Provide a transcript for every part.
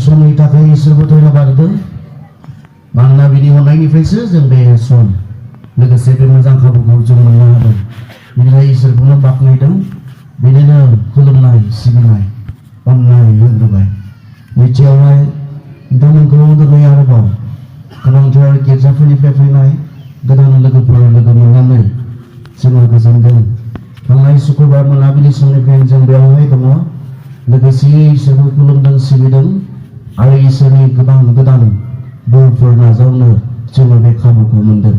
समनि थाखाय इसोरखौ धन्यबाद होदों मानोना बिनि अननायनिफ्रायसो जों बे सम लोगोसे बे मोजां खाबुखौ जों मोननो हादों बेनिखायनो इसोरखौनो बाख्नायदों बिदिनो खुलुमनाय सिबिनाय अननाय होग्रोबाय नैथियावहाय नोंथांमोनखौ दिनै आरोबाव गोबांथार गिर्जाफोरनिफ्राय फैनाय गोदान लोगोफोर लोगो मोननानै जोङो गोजोनदों थांनाय सुक्रुबार मोनाबिलि समनिफ्रायनो जों बेवहाय दङ लोगोसेयै इसोरखौ खुलुमदों सिबिदों आरो इसोरनि गोबां गोदान बोरफोर नाजावनो जोङो बे खाबुखौ मोनदों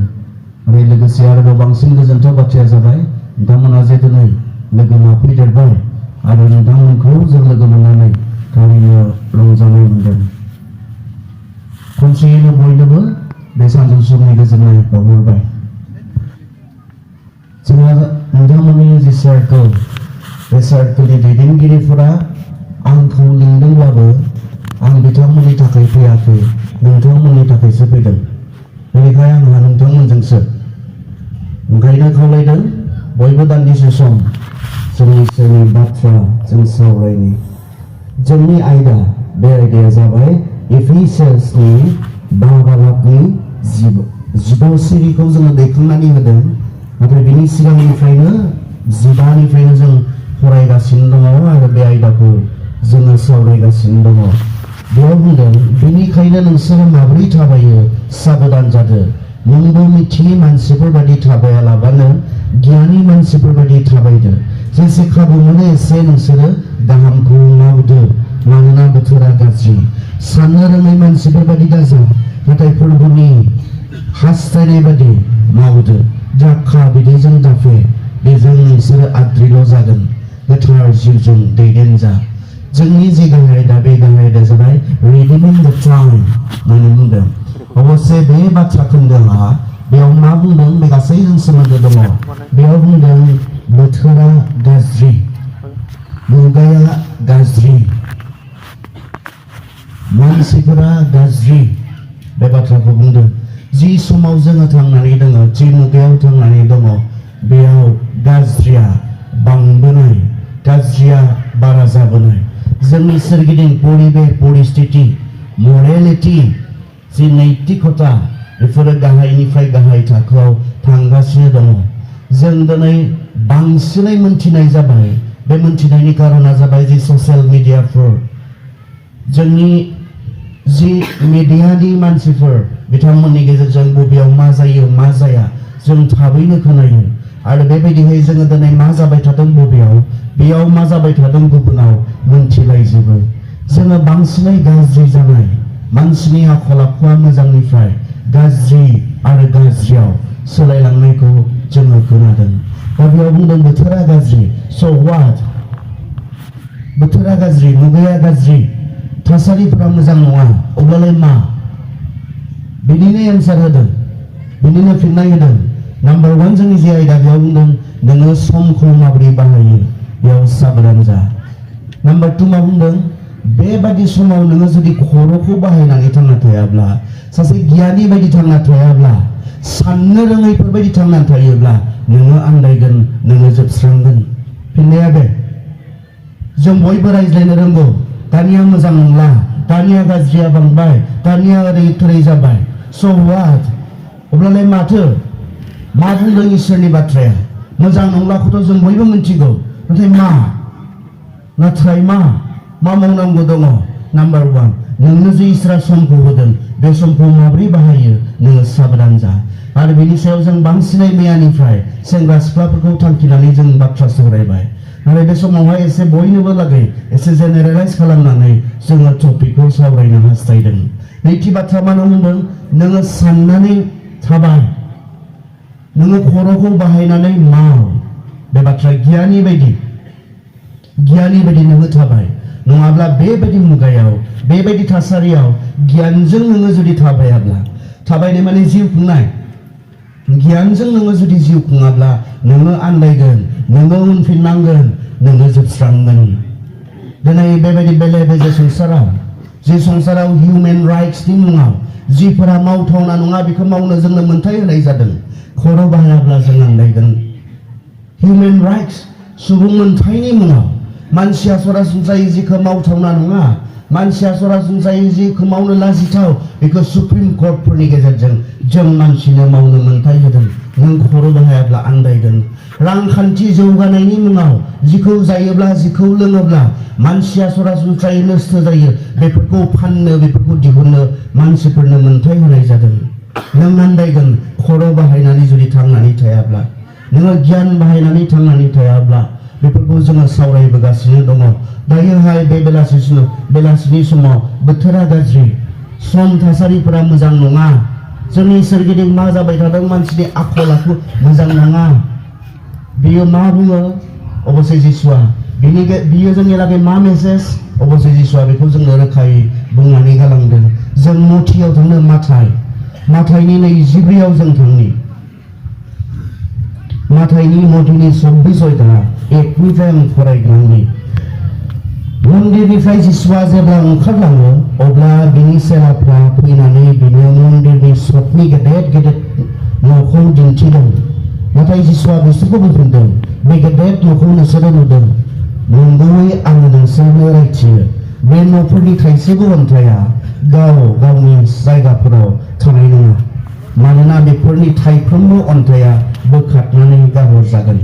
आरो लोगोसे आरोबाव बांसिन गोजोनथाव बाथ्राया जाबाय नोंथांमोना जे दिनै लोगो लाफैदेरबाय आरो नोंथांमोनखौ जों लोगो मोननानै थारैनो रंजानाय मोनदों खनसेयैनो बयनोबो बे सानजौफुनि गोजोननाय बावहरबाय जोंहा नोंथांमोननि जि सार्कोल बे सार्कोलनि दैदेनगिरिफोरा आंखौ लिंदोंब्लाबो आं बिथांमोननि थाखाय फैयाखै नोंथांमोननि थाखायसो फैदों बेनिखायनो आंहा नोंथांमोनजोंसो ओंखायनो खावलायदों बयबो दान्दिसे सम जोंनि इसोरनि बाथ्रा जों सावरायनि जोंनि आयदा बे आयदाया जाबाय एफिसियान्सनि 10 बाहागोनि 15 सिरिखौ जोङो दैखांनानै होदों नाथाय बिनि सिगांनिफ्रायनो 15निफ्रायनो जों फरायगासिनो दङ आरो बे आयदाखौ जोङो सावरायगासिनो दङ बेयाव बुंदों बेनिखायनो नोंसोरो माबोरै थाबायो साबधान जादो नोंबो मिथियै मानसिफोर बायदि थाबायालाबानो गियानि मानसिफोर बायदि थाबायदो जेसे खाबु मोनो एसे नोंसोरो गाहामखौ मावदो मानोना बोथोरा गाज्रि साननो रोङै मानसिफोर बायदि दाजा नाथाय फोरबोनि हास्थायनाय बायदि मावदो द्राक्षा बिदैजों दाफे बेजों नोंसोरो आद्रिल' जागोन गोथार जिउजों दैदेन जा जोंनि जे गाहाय आयदा बे गाहाय आयदाया जाबाय रिडिमिं द टाइम होननानै बुंदों अबस्से बे बाथ्रा खोन्दोआ बेयाव मा बुंदों बे गासैजों सोमोन्दो दङ बेयाव बुंदों बोथोरा गाज्रि मुगाया गाज्रि मानसिफोरा गाज्रि बे बाथ्राखौ बुंदों जि समाव जोङो थांनानै दङ जि मुगायाव थांनानै दङ बेयाव गाज्रिया बांबोनाय गाज्रिया बारा जाबोनाय जोंनि सोरगिदिं परिबेश परिस्थिति मरेलिटि जि नैतिकता बेफोरो गाहायनिफ्राय गाहाय थाखोआव थांगासिनो दङ जों दिनै बांसिनै मोनथिनाय जाबाय बे मोनथिनायनि कारना जाबाय जि ससियेल मिडियाफोर जोंनि जि मिडियानि मानसिफोर बिथांमोननि गेजेरजों बबेयाव मा जायो मा जाया जों थाबैनो खोनायो आरो बेबायदिहाय जोङो दिनै मा जाबाय थादों बबेयाव बेयाव मा जाबाय थादों गुबुनाव मोनथिलायजोबो जोङो बांसिनै गाज्रि जानाय मानसिनि आखल आखुआ मोजांनिफ्राय गाज्रि आरो गाज्रियाव सोलायलांनायखौ जोङो खोनादों दा बेयाव बुंदों बोथोरा गाज्रि स' व्हाट बोथोरा गाज्रि मुगाया गाज्रि थासारिफोरा मोजां नङा अब्लालाय मा बिनिनो एन्सार होदों बिनिनो फिननाय होदों नाम्बार 1 जोंनि जे आयदा बेयाव बुंदों नोङो समखौ माबोरै बाहायो बेयाव साबधान जा नाम्बार 2 मा बुंदों बेबादि समाव नोङो जुदि खर'खौ बाहायनानै थांना थायाब्ला सासे गियानि बायदि थांना थायाब्ला साननो रोङैफोर बायदि थांना थायोब्ला नोङो आन्दायगोन नोङो जोबस्रांगोन फिननाया बे जों बयबो रायज्लायनो रोंगौ दानिया मोजां नंला दानिया गाज्रिया बांबाय दानिया ओरै थोरै जाबाय स' व्हाट अब्लालाय माथो मा बुंदों इसोरनि बाथ्राया मोजां नंलाखौथ' जों बयबो मिथिगौ नाथाय मा मावनांगौ दङ नाम्बार 1 नोंनो जे इसोरा समखौ होदों बे समखौ माबोरै बाहायो नोङो साबधान जा आरो बेनि सायाव जों बांसिनै मैयानिफ्राय सेंग्रा सिख्लाफोरखौ थांखिनानै जों बाथ्रा सावरायबाय आरो बे समावहाय एसे बयनोबो लागै एसे जेनेरेलाइज खालामनानै जोङो टपिकखौ सावरायनो हास्थायदों नैथि बाथ्रा मा बुंदों नोङो साननानै थाबाय नोङो खर'खौ बाहायनानै माव बे बाथ्रा गियानि बायदि नोङो थाबाय नङाब्ला बेबायदि मुगायाव बेबायदि थासारियाव गियानजों नोङो जुदि थाबायनाय माने जिउ खुंनाय गियानजों नोङो जुदि जिउ खुङाब्ला नोङो आन्दायगोन नोङो उनफिननांगोन नोङो जोबस्रांगोन दिनै बेबायदि बेले बेजे संसाराव हिउमेन राइट्सनि मुङाव जिफोरा मावथावना नङा बेखौ मावनो जोंनो मोन्थाय होनाय जादों खर' बाहायाब्ला जों आन्दायगोन हिउमेन राइट्स सुबुं मोनथायनि मुङाव मानसिया सरासनस्रायै जिखौ मावथावना नङा मानसिया सरासनस्रायै जिखौ मावनो लाजिथाव बेखौ सुप्रिम कर्टफोरनि गेजेरजों जों मानसिनो मावनो मोन्थाय होदों। नों खर' बाहायाब्ला आन्दायगोन। रांखान्थि जौगानायनि मुङाव जिखौ जायोब्ला जिखौ लोङोब्ला मानसिया सरासनस्रायै नस्थ' जायो बेफोरखौ फाननो बेफोरखौ दिहुननो मानसिफोरनो मोन्थाय होनाय जादों। नों आन्दायगोन खर' बाहायनानै जुदि थांनानै थायाब्ला, नोङो गियान बाहायनानै थांनानै थायाब्ला। बेफोरखौ जोङो सावरायबोगासिनो दङ। दायोहाय बे बेलासिनि समाव बोथोरा गाज्रि, सम थासारिफोरा मोजां नङा। जोंनि सोरगिदिं मा जाबाय थादों, मानसिनि आखल आखु मोजां नङा। बियो मा बुङो? अबसे जिसुआ बियो जोंनि लागै मा मेसेज? अबसे जिसुआ बेखौ जोंनो रोखायै बुंनानै गालांदों। जों मथियाव थांनो, माथाइनि 24 जों थांनि। माथाइनि मथिनि 24 अध्याय 1निफ्राय आं फरायग्लांनि। मन्दिरनिफ्राय जिसुआ जेब्ला ओंखारलाङो अब्ला बिनि सेलाफ्रा फैनानै बिनो मन्दिरनि सकनि गेदेर न'खौ दिन्थिदों। नाथाय जिसुआ बिसोरखौ बुंफिनदों, बे गेदेर न'खौ नोंसोरो नुदों, नंगौयै आङो नोंसोरनो रायथियो, बे न'फोरनि थाइसेबो अन्थाइआ गावनि जायगाफोराव थानाय नङा, मानोना बेफोरनि थाइफ्रोमबो अन्थाइआ बोखारनानै गारहरजागोन।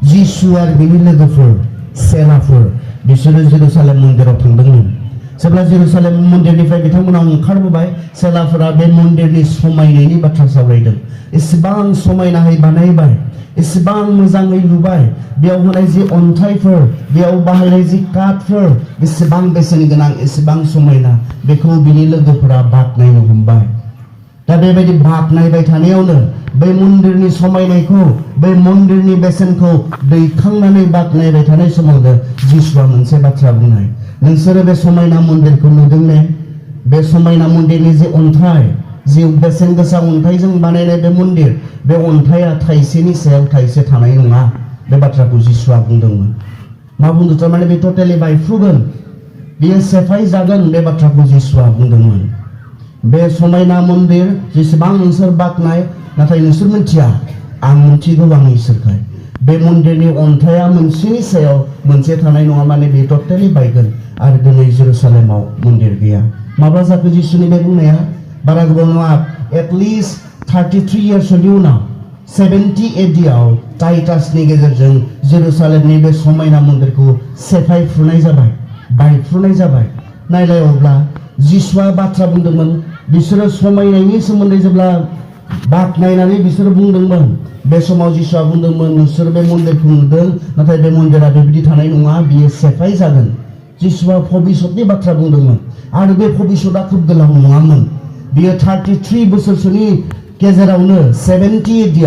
जिसु आरो बिनि लोगोफोर सेलाफोर बिसोरो जेरुसालेम मन्दिराव थांदोंमोन। जेब्ला जेरुसालेम मन्दिरनिफ्राय बिथांमोना ओंखारबोबाय, सेलाफोरा बे मन्दिरनि समायनायनि बाथ्रा सावरायदों। एसेबां समायनायै बानायबाय, एसेबां मोजाङै लुबाय, बेयाव होनाय जि अन्थाइफोर, बेयाव बाहायनाय जि काठफोर बेसेबां बेसेन गोनां, एसेबां समायना, बेखौ बिनि लोगोफोरा बाख्नायनो हमबाय। दा बेबायदि बाख्नायबाय थानायावनो बै मन्दिरनि समायनायखौ, बै मन्दिरनि बेसेनखौ दैखांनानै बाख्नायबाय थानाय समावनो जिसुआ मोनसे बाथ्रा बुंनाय, नोंसोरो बे समायना मन्दिरखौ नुदों ने? बे समायना मन्दिरनि जे अन्थाइ, जि बेसेन गोसा अन्थाइजों बानायनाय बे मन्दिर, बे अन्थाइआ थाइसेनि सायाव थाइसे थानाय नङा। बे बाथ्राखौ जिसुआ बुंदोंमोन। मा बुंदों? थारमाने बे टटेलि बायफ्रुगोन, बेयो सेफाय जागोन। बे बाथ्राखौ जिसुआ बुंदोंमोन। बे समायना मन्दिर जेसेबां नोंसोर बाख्नाय, नाथाय नोंसोर मिथिया, आं मिथिगौ आंनि इसोरखाय। बे मन्दिरनि अन्थाइआ मोनसेनि सायाव मोनसे थानाय नङा, माने बे टटेलि बायगोन। आरो दिनै जेरुसालेमाव मन्दिर गैया। माब्ला जाखो जिसुनि बे बुंनाया? बारा गोबाव नङा, एटलिस्ट 33 इयार्सनि उनाव 70 AD टाइटासनि गेजेरजों जेरुसालेमनि बे समायना मन्दिरखौ सेफायफ्रुनाय जाबाय, बायफ्रुनाय जाबाय। नायलाय, अब्ला जिसुआ बाथ्रा बुंदोंमोन, बिसोरो समायनायनि सोमोन्दै जेब्ला बाख्नायनानै बिसोरो बुंदोंमोन, बे समाव जिसुआ बुंदोंमोन, नोंसोर बे मन्दिरखौ नुदों, नाथाय बे मन्दिरा बेबायदि थानाय नङा, बियो सेफाय जागोन। जिसुआ भबिष्यतनि बाथ्रा बुंदोंमोन आरो बे भबिष्यतआ खोब गोलाव नङामोन। बियो 33 बोसोरसोनि गेजेरावनो 70 AD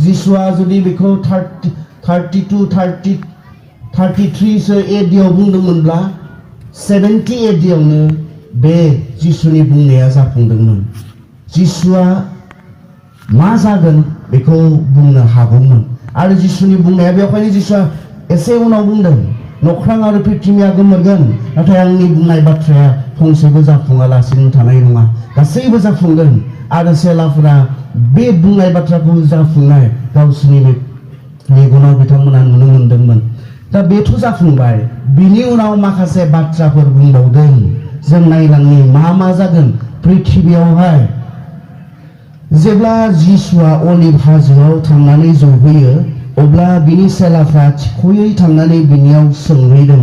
जिसुआ जुदि बेखौ 33 AD बुंदोंमोनब्ला 70 AD बे जिसुनि बुंनाया जाफुंदोंमोन। जिसुआ मा जागोन बेखौ बुंनो हागौमोन। आरो जिसुनि बुंनाया, बेवहायनो जिसुआ एसे उनाव बुंदों, नख्रां आरो पृथ्वीया गोमोरगोन, नाथाय आंनि बुंनाय बाथ्राया फंसेबो जाफुङालासिनो थानाय नङा, गासैबो जाफुंगोन। आरो सेलाफोरा बे बुंनाय बाथ्राखौ जाफुंनाय गावसोरनि मेगनाव बिथांमोना नुनो मोनदोंमोन। दा बेथ' जाफुंबाय, बिनि उनाव माखासे बाथ्राफोर बुंबावदों। जों नायलांनि मा जागोन पृथ्वीयावहाय। जेब्ला जिसुआ अलिभ हाजोआव थांनानै जौहैयो, अब्ला बिनि सेलाफ्रा थिख'यै थांनानै बिनियाव सोंहैदों,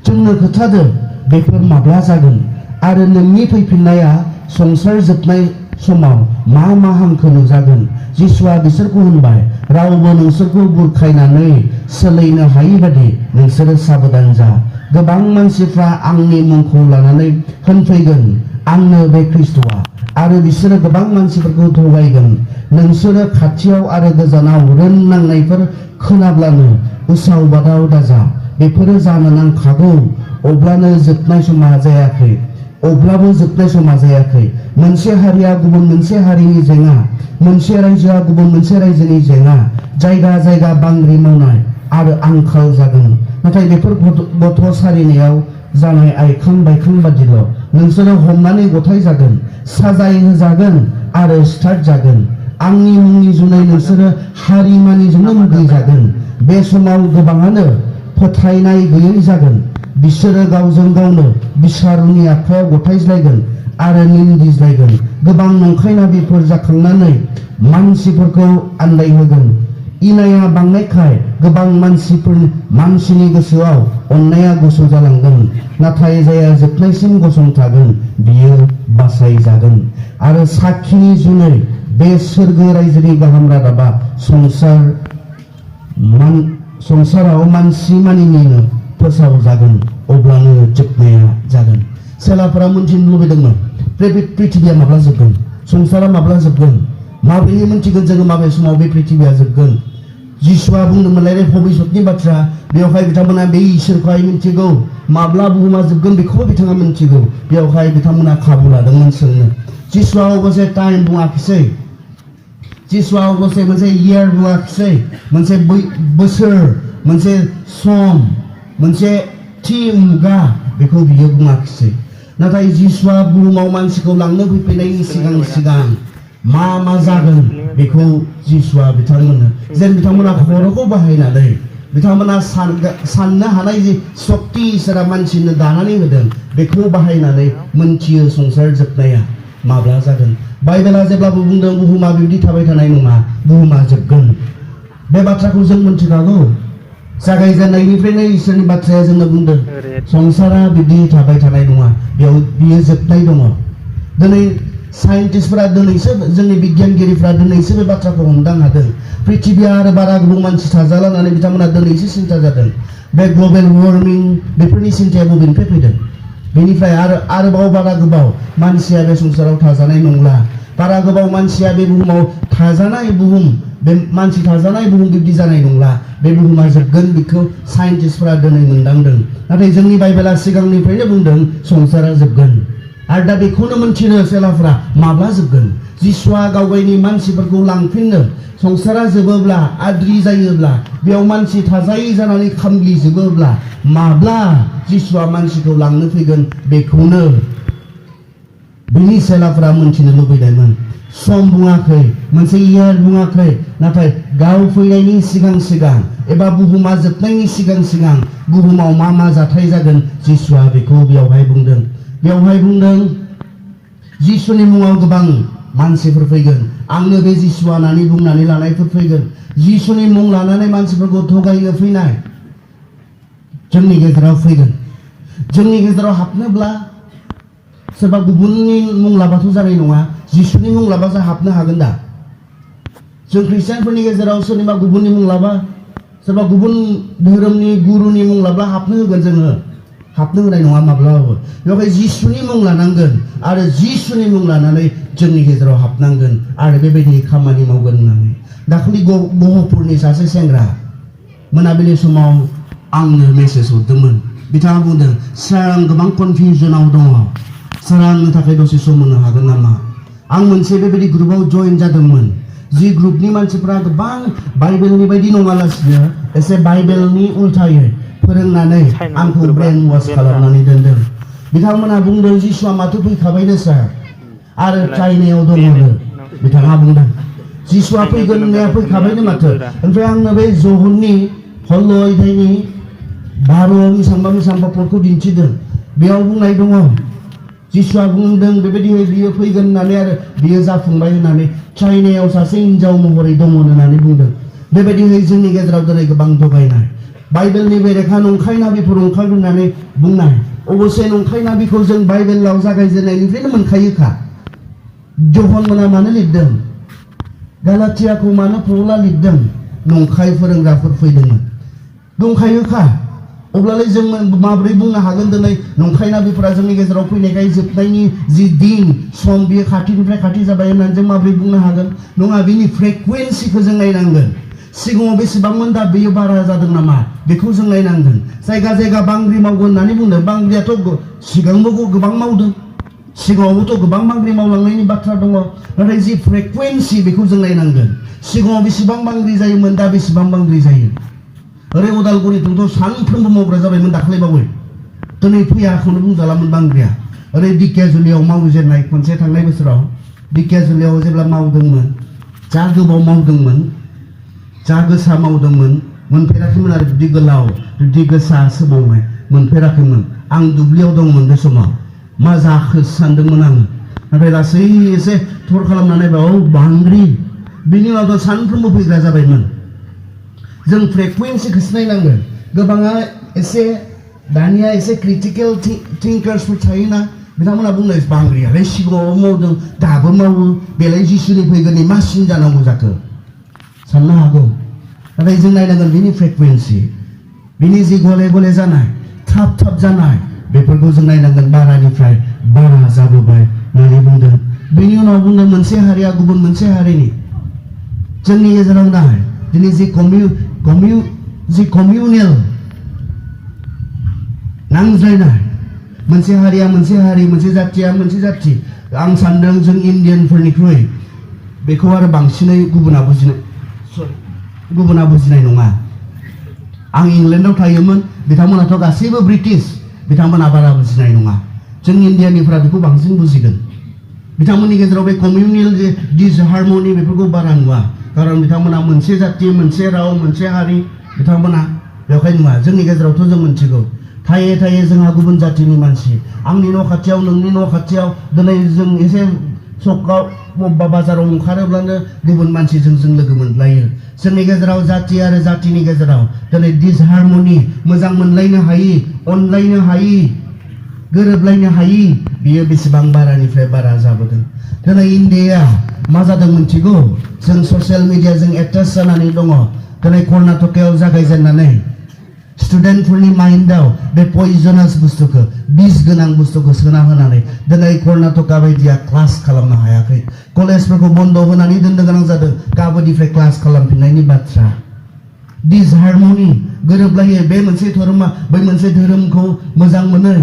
जोंनो खोथादो, बेफोर माब्ला जागोन? आरो नोंनि फैफिननाया संसार जोबनाय समाव मा हांखो नुजागोन? जिसुआ बिसोरखौ होनबाय, रावबो नोंसोरखौ बुरखायनानै सोलायनो हायि बादि नोंसोरो साबधान जा। गोबां मानसिफ्रा आंनि मुंखौ लानानै होनफैगोन, आंनो बे ख्रिस्ट'आ, आरो बिसोरो गोबां मानसिफोरखौ थगायगोन। नोंसोरो खाथियाव आरो गोजानाव रोननांनायफोर खोनाब्लानो उसाव बादाव दाजा, बेफोरो जानो नांखागौ, अब्लाबो जोबनाय समा जायाखै। मोनसे हारिया गुबुन मोनसे हारिनि जेंना, मोनसे रायजोआ गुबुन मोनसे रायजोनि जेंना, जायगा जायगा बांग्रि मावनाय आरो आंखाल जागोन। नाथाय बेफोर गथ' सारिनायाव जानाय आइखां बायखां बादिल'। नोंसोरो हमनानै गथाय जागोन, साजाय होजागोन आरो सिथार जागोन। आंनि मुंनि जुनै नोंसोरो हारिमानिजोंनो मुगैजागोन। बे समाव गोबाङानो फोथायनाय गैयै जागोन। बिसोरो गावजों गावनो बिसारुनि आखायाव गथायज्लायगोन आरो निन्दिज्लायगोन। गोबां नंखाय नाबिफोर जाखांनानै मानसिफोरखौ आन्दायहोगोन। इनाया बांनायखाय गोबां मानसिनि गोसोआव अननाया गुसु जालांगोन। नाथाय जायहा जोबनायसिम गसंथागोन बियो बासायजागोन। आरो साखिनि जुनै बे सोरगो रायजोनि गाहाम रादाबा संसाराव मानसि मानिनिनो फोसावजागोन। अब्लानो जोबनाया जागोन। सेलाफोरा मोनथिनो लुबैदोंमोन बे पृथिबिया माब्ला जोबगोन, संसारा माब्ला जोबगोन, माब्रै मोनथिगोन जोङो माबे समाव बे पृथिबिया जोबगोन। जिसुआ बुंदोंमोनलाय भबिष्यतनि बाथ्रा। बेवहाय बिथांमोना बे इसोरखौहाय मिथिगौ, माब्ला बुहुमा जोबगोन बेखौबो बिथाङा मिथिगौ। बेवहाय बिथांमोना खाबु लादोंमोन सोंनो। जिसुआ अबसे टाइम बुङाखिसै, जिसुआ अबसे मोनसे इयार बुङाखिसै, मोनसे बोसोर, मोनसे सम, मोनसे थि मुगा बेखौ बियो बुङाखिसै। नाथाय जिसुआ बुहुमाव मानसिखौ लांनो फैफिननायनि सिगां मा जागोन बेखौ जिसुआ बिथांमोननो जेन बिथांमोना खर'खौ बाहायनानै बिथांमोना साननो हानाय जि शक्ति इसोरा मानसिनो दानानै होदों बेखौ बाहायनानै मोनथियो संसार जोबनाया माब्ला जागोन। बाइबेला जेब्लाबो बुंदों बुहुमा बिब्दि थाबाय थानाय नङा, बुहुमा जोबगोन। बे बाथ्राखौ जों मोनथिखागौ। जागायजेननायनिफ्रायनो इसोरनि बाथ्राया जोंनो बुंदों संसारा बिब्दि थाबाय थानाय नङा, बियो जोबनाय दङ। दिनै साइन्टिस्टफोरा दिनैसो, जोंनि बिगियानगिरिफ्रा दिनैसो बे बाथ्राखौ हमदां हादों। पृथिबिया आरो बारा गोबां मानसि थाजाला होननानै बिथांमोना दिनैसो सिन्था जादों। बे ग्लबेल वार्मिं बेफोरनि सिन्थाया बबेनिफ्राय फैदों? बेनिफ्राय आरोबाव बारा गोबाव मानसिया बे संसाराव थाजानाय नंला। बारा गोबाव मानसिया बे बुहुमाव थाजानाय बुहुम, बे मानसि थाजानाय बुहुम बिब्दि जानाय नंला। बे बुहुमा जोबगोन बेखौ साइन्टिस्टफोरा दिनै मोनदांदों। नाथाय जोंनि बाइबेला सिगांनिफ्रायनो बुंदों संसारा जोबगोन। आरो दा बेखौनो मोनथिनो सेलाफोरा माब्ला जोबगोन। जिसुआ गावगायनि मानसिफोरखौ लांफिननो, संसारा जोबोब्ला, आद्रि जायोब्ला, बेयाव मानसि थाजायै जानानै खामग्लिजोबोब्ला माब्ला जिसुआ मानसिखौ लांनो फैगोन बेखौनो बिनि सेलाफोरा मोनथिनो लुबैदोंमोन। सम बुङाखै, मोनसे इयार बुङाखै, नाथाय गाव फैनायनि सिगां एबा बुहुमा जोबनायनि सिगां बुहुमाव मा जाथाय जागोन जिसुआ बेखौ बेयावहाय बुंदों। बेवहाय बुंदों जिसुनि मुङाव गोबां मानसिफोर फैगोन। आंनो बे जिसुआ होननानै बुंनानै लानायफोर फैगोन। जिसुनि मुं लानानै मानसिफोरखौ थगायनो फैनाय जोंनि गेजेराव फैगोन। जोंनि गेजेराव हाबनोब्ला सोरबा गुबुननि मुं लाबाथ' जानाय नङा, जिसुनि मुं लाबासो हाबनो हागोन दा। जों ख्रिस्टियानफोरनि गेजेराव सोरनिबा गुबुननि मुं लाबा, सोरबा गुबुन धोरोमनि गुरुनि मुं लाब्ला हाबनो होगोन, जोङो हाबनो होनाय नङा माब्लाबाबो। बेवहाय जिसुनि मुं लानांगोन आरो जिसुनि मुं लानानै जोंनि गेजेराव हाबनांगोन आरो बेबायदि खामानि मावगोन होननानै। दाखालि गहपुरनि सासे सेंग्रा मोनाबिलि समाव आंनो मेसेज हरदोंमोन। बिथाङा बुंदों, सार आं गोबां कनफिउजनाव दङ, सार आंनो थाखाय दसे सम होनो हागोन नामा? आं मोनसे बेबायदि ग्रुपाव जइन जादोंमोन, जि ग्रुपनि मानसिफ्रा गोबां बाइबेलनि बायदि नङालासिनो एसे बाइबेलनि उल्थायै फोरोंनानै आंखौ ब्रेन वाश खालामनानै दोनदों। बिथांमोना बुंदों जिसुआ माथो फैखाबायनो सार, आरो चाइनायाव दङनो। बिथाङा बुंदों जिसुआ फैगोन होननाया फैखाबायनो माथो। ओमफ्राय आंनो बे जहननि हल्ल'यथाइनि 12 बेसेबांबा पदखौ दिन्थिदों। बेयाव बुंनाय दङ जिसुआ बुंदों बेबायदियै बियो फैगोन होननानै आरो बियो जाफुंबाय होननानै। चाइनायाव सासे हिनजाव महरै दङ होननानै बुंदों। बेबायदियै जोंनि गेजेराव दिनै गोबां जगायनाय, बाइबेलनि बेरेखा नंखाय नाबिफोर ओंखारगोन होननानै बुंनाय। अबसे नंखाय नाबिखौ जों बाइबेलाव जागायजेननायनिफ्रायनो मोनखायोखा। जहन मोना मानो लिरदों, गालाथियाखौ मानो पौला लिरदों? नंखाय फोरोंग्राफोर फैदोंमोन, दंखायोखा। अब्लालाय जों माबोरै बुंनो हागोन दिनै नंखाय नाबिफोरा जोंनि गेजेराव फैनायखाय जोबनायनि जि दिन सम बियो खाथिनिफ्राय खाथि जाबाय होननानै जों माबोरै बुंनो हागोन? नङा, बिनि फ्रिकुवेन्सिखौ जों नायनांगोन। सिगाङाव बेसेबांमोन, दा बेयो बारा जादों नामा बेखौ जों नायनांगोन। जायगा बांग्रि मावगोन होननानै बुंदों। बांग्रियाथ' सिगांबो गोबां मावदों, सिगाङावबोथ' गोबां बांग्रि मावलांनायनि बाथ्रा दङ। नाथाय जि फ्रिकुवेन्सि बेखौ जों नायनांगोन। सिगाङाव बेसेबां बांग्रि जायोमोन, दा बेसेबां बांग्रि जायो। ओरै उदालगुरिथिंथ' सानफ्रोमबो मावग्रा जाबायमोन दाख्लैबावै। दिनै फैयाखौनो बुंजालामोन बांग्रिया। ओरै दिकेजुलियाव मावजेननाय खनसे थांनाय बोसोराव दिकेजुलियाव जेब्ला मावदोंमोन, जा गोबाव मावदोंमोन, जा गोसा मावदोंमोन, मोनफेराखैमोन आरो बिदि गोलाव बिदि गोसा सोमावनाय। मोनफेराखैमोन आं दुब्लियाव दंमोन बे समाव मा जाखो सानदोंमोन आङो नाथाय लासै एसे थर खालामनानै बांग्रि बिनि उनावथ' सानफ्रोमबो फैग्रा जाबायमोन जों फ्रिकुवेन्सिखौ नायनांगोन गोबाङा एसे दानिया एसे क्रिटिकेल थिंकार्सफोर थायोना बिथांमोना बुंनाय बांग्रियालाय सिगाङाव मावदों दाबो मावो बेलाय जिसुनि फैगोननि मा सिन जानांगौ जाखो साननो हागौ नाथाय जों नायनांगोन बिनि फ्रिकुवेन्सि बिनि जि गले गले जानाय थाब थाब जानाय बेफोरखौ जों नायनांगोन बारानिफ्राय बारा जाबोबाय होननानै बुंदों बेनि उनाव बुंदों मोनसे हारिया गुबुन मोनसे हारिनि जोंनि गेजेराव नाय दिनै जि कमिउनेल नांज्लायनाय मोनसे हारिया मोनसे हारि मोनसे जाथिया मोनसे जाथि आं सानदों जों इन्डियानफोरनिख्रुइ बेखौ आरो बांसिनै गुबुना बुजिनाय नङा आं इंलेन्डआव थायोमोन बिथांमोनाथ' गासैबो ब्रिटिश बिथांमोना बारा बुजिनाय नङा जों इन्डियानिफ्रा बेखौ बांसिन बुजिगोन बिथांमोननि गेजेराव बे कमिउनेल जे डिसहार्मनि बेफोरखौ बारा नुवा खारन बिथांमोना मोनसे जाथि मोनसे राव मोनसे हारि बिथांमोना बेवहाय नुवा जोंनि गेजेरावथ' जों मिथिगौ थायै थायै जोंहा गुबुन जातिनि मानसि आंनि न' खाथियाव नोंनि न' खाथियाव दिनै जों एसे सकाव बबेबा बाजाराव ओंखारोब्लानो गुबुन मानसिजों जों लोगो मोनलायो जोंनि गेजेराव जाति आरो जातिनि गेजेराव दिनै डिसहार्मनि मोजां मोनलायनो हायि अनलायनो हायि गोरोबलायनो हायि बियो बेसेबां बारानिफ्राय बारा जाबोदों दिनै इन्डियाया मा जादों मिथिगौ जों ससियेल मिडियाजों एटाच जानानै दङ दिनै कर्नाटकायाव जागायजेननानै स्टुडेन्टफोरनि माइन्डआव बे पयजनास बुस्थुखौ बिस गोनां बुस्थुखौ सोना होनानै दिनै कर्नाटका बायदिया क्लास खालामनो हायाखै कलेजफोरखौ बन्द होनानै दोननो गोनां जादों गाबोननिफ्राय क्लास खालामफिननायनि बाथ्रा डिसहार्मनि गोरोबलायै बे मोनसे धोरोमा बै मोनसे धोरोमखौ मोजां मोनो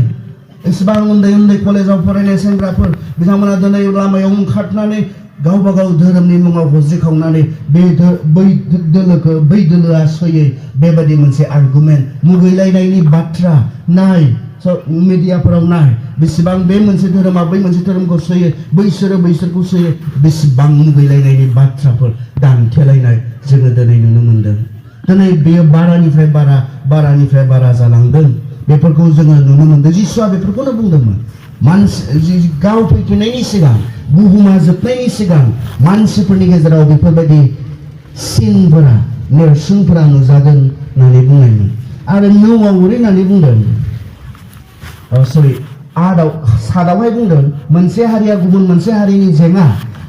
एसेबां उन्दै उन्दै कलेजाव फरायनाय सेंग्राफोर बिथांमोना दिनै लामायाव ओंखारनानै गावबा गाव धोरोमनि मुङाव हज्रिखावनानै बै दोलोआ सयै बेबायदि मोनसे आर्गुमेन्ट मुगैलायनायनि बाथ्रा नाय मिडियाफोराव नाय बेसेबां बे मोनसे धोरोमा बै मोनसे धोरोमखौ सयो बैसोरखौ सयो बेसेबां मुगैलायनायनि बाथ्राफोर दान्थेलायनाय जोङो दिनै नुनो मोनदों दिनै बेयो बारानिफ्राय बारा जालांदों बेफोरखौ जोङो नुनो मोनदों जिसुआ बेफोरखौनो बुंदोंमोन मानसि गाव फैफिननायनि सिगां बुहुमा जोबनायनि सिगां मानसिफोरनि गेजेराव बेफोरबायदि सिनफोरा नेरसोनफोरा नुजागोन होननानै बुंनायमोन आरो नौआव ओरै होननानै बुंदों सादावहाय बुंदों मोनसे हारिया गुबुन मोनसे हारिनि जेंना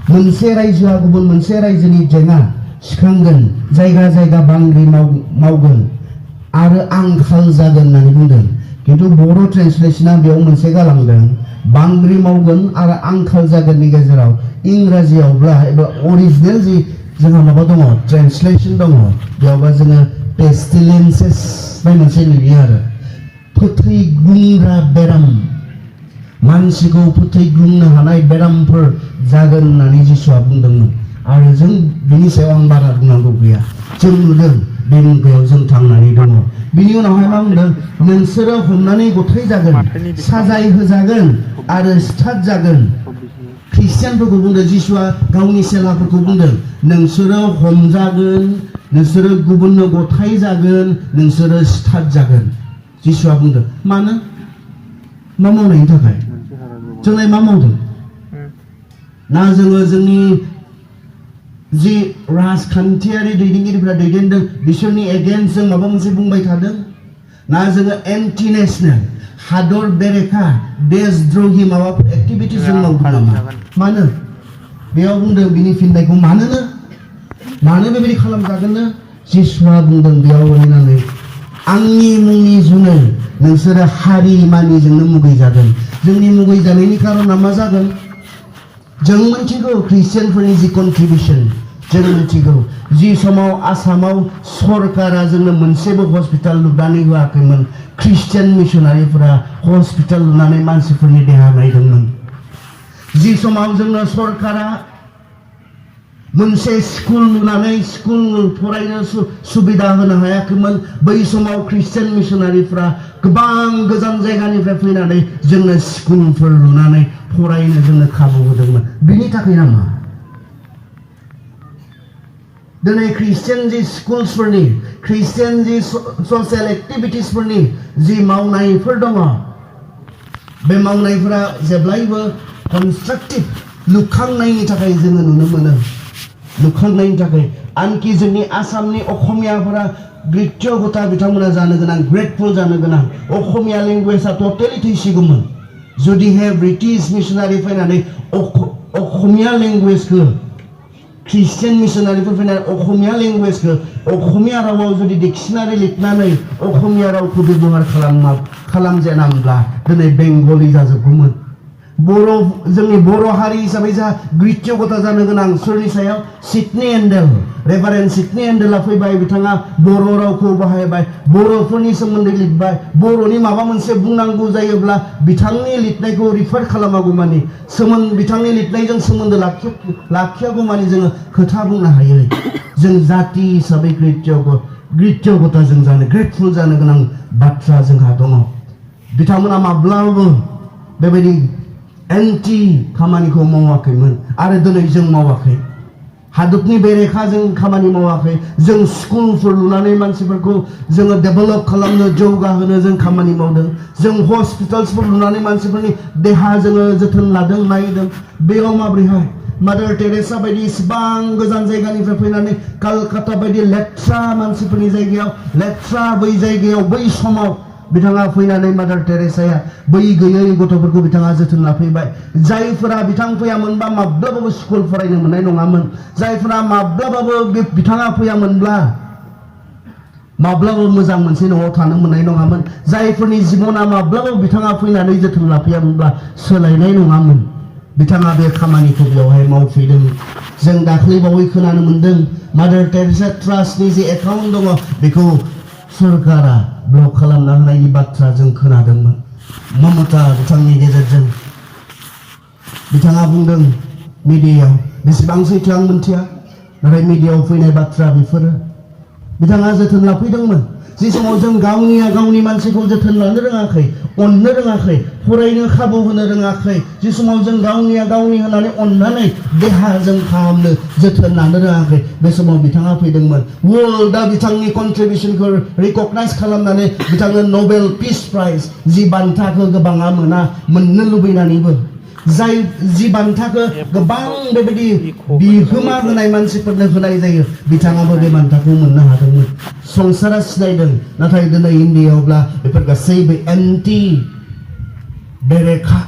मोनसे रायजोआ गुबुन मोनसे रायजोनि जेंना सिखांगोन जायगा जायगा बांग्रि मावगोन आरो आंखाल जागोन होननानै बुंदों खिन्थु बर' ट्रेन्सलेसना बेयाव मोनसे गालांदों बांग्रि मावगोन आरो आंखाल जागोननि गेजेराव इंराजियावब्ला एबा अरिजिनेल जि जोंहा माबा दङ ट्रेन्सलेसन दङ बेयावबा जोङो पेस्टिलेन्सेस बाय मोनसे नुयो आरो फोथैग्लुंग्रा बेराम मानसिखौ फोथैग्लुंनो हानाय बेरामफोर जागोन होननानै जिसुआ बुंदोंमोन आरो जों बिनि सायाव आं बारा बुंनांगौ गैया जों नुदों बे मुगायाव जों थांनानै दङ बिनि उनावहाय मा बुंदों नोंसोरो हमनानै गथाय जागोन साजाय होजागोन आरो स्टार्ट जागोन ख्रिस्टियानफोरखौ बुंदों जिसुआ गावनि सेलाफोरखौ बुंदों नोंसोरो हमजागोन नोंसोरो गुबुननो गथाय जागोन नोंसोरो स्टार्ट जागोन जिसुआ बुंदों मानो मा मावनायनि थाखाय जोंलाय मा मावदों ना जोङो जोंनि जि राजखान्थियारि दैदेनगिरिफ्रा दैदेनदों बिसोरनि एगेन्स्ट जों माबा मोनसे बुंबाय थादों ना जोङो एन्टि नेसनेल हादर बेरेखा देशद्रहि माबाफोर एक्टिभिटि जों मावदों नामा मानो बेयाव बुंदों बिनि फिननायखौ मानो बेबायदि खालामजागोननो जिसुआ बुंदों बेयाव होननानै आंनि मुंनि जुनै नोंसोरो हारि मानिजोंनो मुगैजागोन जोंनि मुगैजानायनि कारना मा जागोन जों मिथिगौ ख्रिस्टियानफोरनि जि कन्ट्रिबिउसन जों मिथिगौ जि समाव आसामाव सरकारा जोंनो मोनसेबो हस्पिटाल लुनानै होआखैमोन ख्रिस्टियान मिशनारिफोरा हस्पिटाल लुनानै मानसिफोरनि देहा नायदोंमोन जि समाव जोंनो सरकारा मोनसे स्कुल लुनानै स्कुल फरायनो सुबिदा होनो हायाखैमोन बै समाव ख्रिस्टियान मिशनारिफोरा गोबां गोजान जायगानिफ्राय फैनानै जोंनो स्कुलफोर लुनानै फरायनो जोंनो खाबु होदोंमोन बिनि थाखाय नामा दिनै ख्रिस्टियान जि स्कुल्सफोरनि ख्रिस्टियान जि ससियेल एक्टिभिटिसफोरनि जि मावनायफोर दङ बे मावनायफोरा जेब्लायबो कनस्ट्राक्टिभ लुखांनायनि थाखाय जोङो नुनो मोनो लुखांनायनि थाखाय आनखि जोंनि आसामनि असमियाफोरा ग्रित्यगता बिथांमोना जानो गोनां ग्रेटफुल जानो गोनां असमिया लेंगुवेजआ टटेलि थैसिगौमोन जुदिहे ब्रिटिश मिशनारि फैनानै असमिया लेंगुवेजखौ ख्रिस्टियान मिशनारिफोर फैनानै असमिया लेंगुवेजखौ असमिया रावाव जुदि डिक्सनारि लिरनानै असमिया रावखौ बेबहार खालामजेनामब्ला दिनै बेंगलि जाजोबगौमोन जोंनि बर' हारि हिसाबै जोंहा ग्रित्यगता जानो गोनां सोरनि सायाव सिडनी एन्डेल रेभारेन्ड सिडनी एन्डेला फैबाय बिथाङा बर' रावखौ बाहायबाय बर'फोरनि सोमोन्दै लिरबाय बर'नि माबा मोनसे बुंनांगौ जायोब्ला बिथांनि लिरनायखौ रिफार खालामागौमानि बिथांनि लिरनायजों सोमोन्दो लाखियागौमानि जोङो खोथा बुंनो हायो जों जाति हिसाबै ग्रित्यगता जों जानो ग्रेटफुल जानो गोनां बाथ्रा जोंहा दङ बिथांमोना माब्लाबाबो बेबायदि एन्टि खामानिखौ मावाखैमोन आरो दिनै जों मावाखै हादरनि बेरेखा जों खामानि मावाखै जों स्कुलफोर लुनानै मानसिफोरखौ जोङो डेभेलप खालामनो जौगाहोनो जों खामानि मावदों जों हस्पिटाल्सफोर लुनानै मानसिफोरनि देहा जोङो जोथोन लादों नायदों बेयाव माबोरैहाय मादार टेरेसा बायदि इसिबां गोजान जायगानिफ्राय फैनानै कलकाता बायदि लेथ्रा मानसिफोरनि जायगायाव लेथ्रा बै जायगायाव बै समाव बिथाङा फैनानै मादार टेरेसाया बै गैयै गथ'फोरखौ बिथाङा जोथोन लाफैबाय जायफोरा बिथां फैयामोनबा माब्लाबाबो स्कुल फरायनो मोननाय नङामोन जायफोरा माब्लाबाबो बिथाङा फैयामोनब्ला माब्लाबाबो मोजां मोनसे न'आव थानो मोननाय नङामोन जायफोरनि जिबना माब्लाबाबो बिथाङा फैनानै जोथोन लाफैयामोनब्ला सोलायनाय नङामोन बिथाङा बे खामानिखौ बेवहाय मावफैदों जों दाख्लैबावै खोनानो मोन्दों मादार टेरेसा ट्रास्टनि जे एकाउन्ट दङ बेखौ सरकारा ब्लक खालामना होनायनि बाथ्रा जों खोनादोंमोन ममता बिथांनि गेजेरजों बिथाङा बुंदों मिडियायाव बेसेबां सैथो आं मिन्थिया नाथाय मिडियायाव फैनाय बाथ्रा बेफोरो बिथाङा जोथोन लाफैदोंमोन जि समाव जों गावनि मानसिखौ जोथोन लानो रोङाखै अननो रोङाखै फरायनो खाबु होनो रोङाखै जि समाव जों गावनि होननानै अननानै देहाजों फाहामनो जोथोन लानो रोङाखै बे समाव बिथाङा फैदोंमोन वर्ल्डआ बिथांनि कन्ट्रिबिउसनखौ रिकगनाइज खालामनानै बिथांनो नबेल पिस प्राइज जि बान्थाखौ गोबाङा मोननो लुबैनानैबो जाय जि बान्थाखौ गोबां बेबायदि बिहोमा होनाय मानसिफोरनो होनाय जायो बिथाङाबो बे बान्थाखौ मोननो हादोंमोन संसारा सिनायदों नाथाय दिनै इन्डियायावब्ला बेफोर गासैबो एन्टि बेरेखा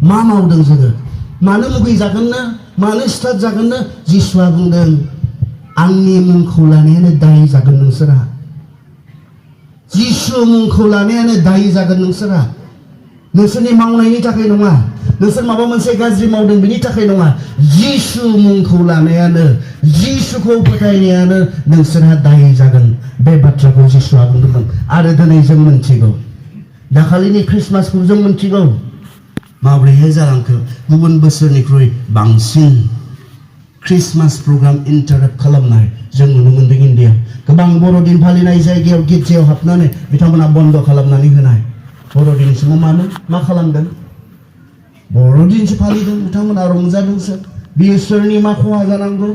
मा मावदों जोङो मानो मुगैजागोननो मानो स्टार्ट जागोननो जिसुआ बुंदों आंनि मुंखौ लानायानो दाय जागोन नोंसोरा जिसु मुंखौ लानायानो दाय जागोन नोंसोरा नोंसोरनि मावनायनि थाखाय नङा नोंसोर माबा मोनसे गाज्रि मावदों बेनि थाखाय नङा जिसु मुंखौ लानायानो जिसुखौ फोथायनायानो नोंसोरहा दाय जागोन बे बाथ्राखौ जिसुआ बुंदोंमोन आरो दिनै जों मिन्थिगौ दाखालिनि ख्रिस्टमासखौ जों मिन्थिगौ माबोरैहाय जालांखो गुबुन बोसोरनिख्रुइ बांसिन ख्रिस्टमास प्रग्राम इन्टाराप्ट खालामनाय जों नुनो मोन्दों इन्डियायाव गोबां बर'दिन फालिनाय जायगायाव गिर्जायाव हाबनानै बिथांमोना बन्द खालामनानै होनाय बर'दिन समाव मा खालामदों बर'दिनसो फालिदों बिथांमोना रंजादोंसो बियो सोरनि मा खहा जानांगौ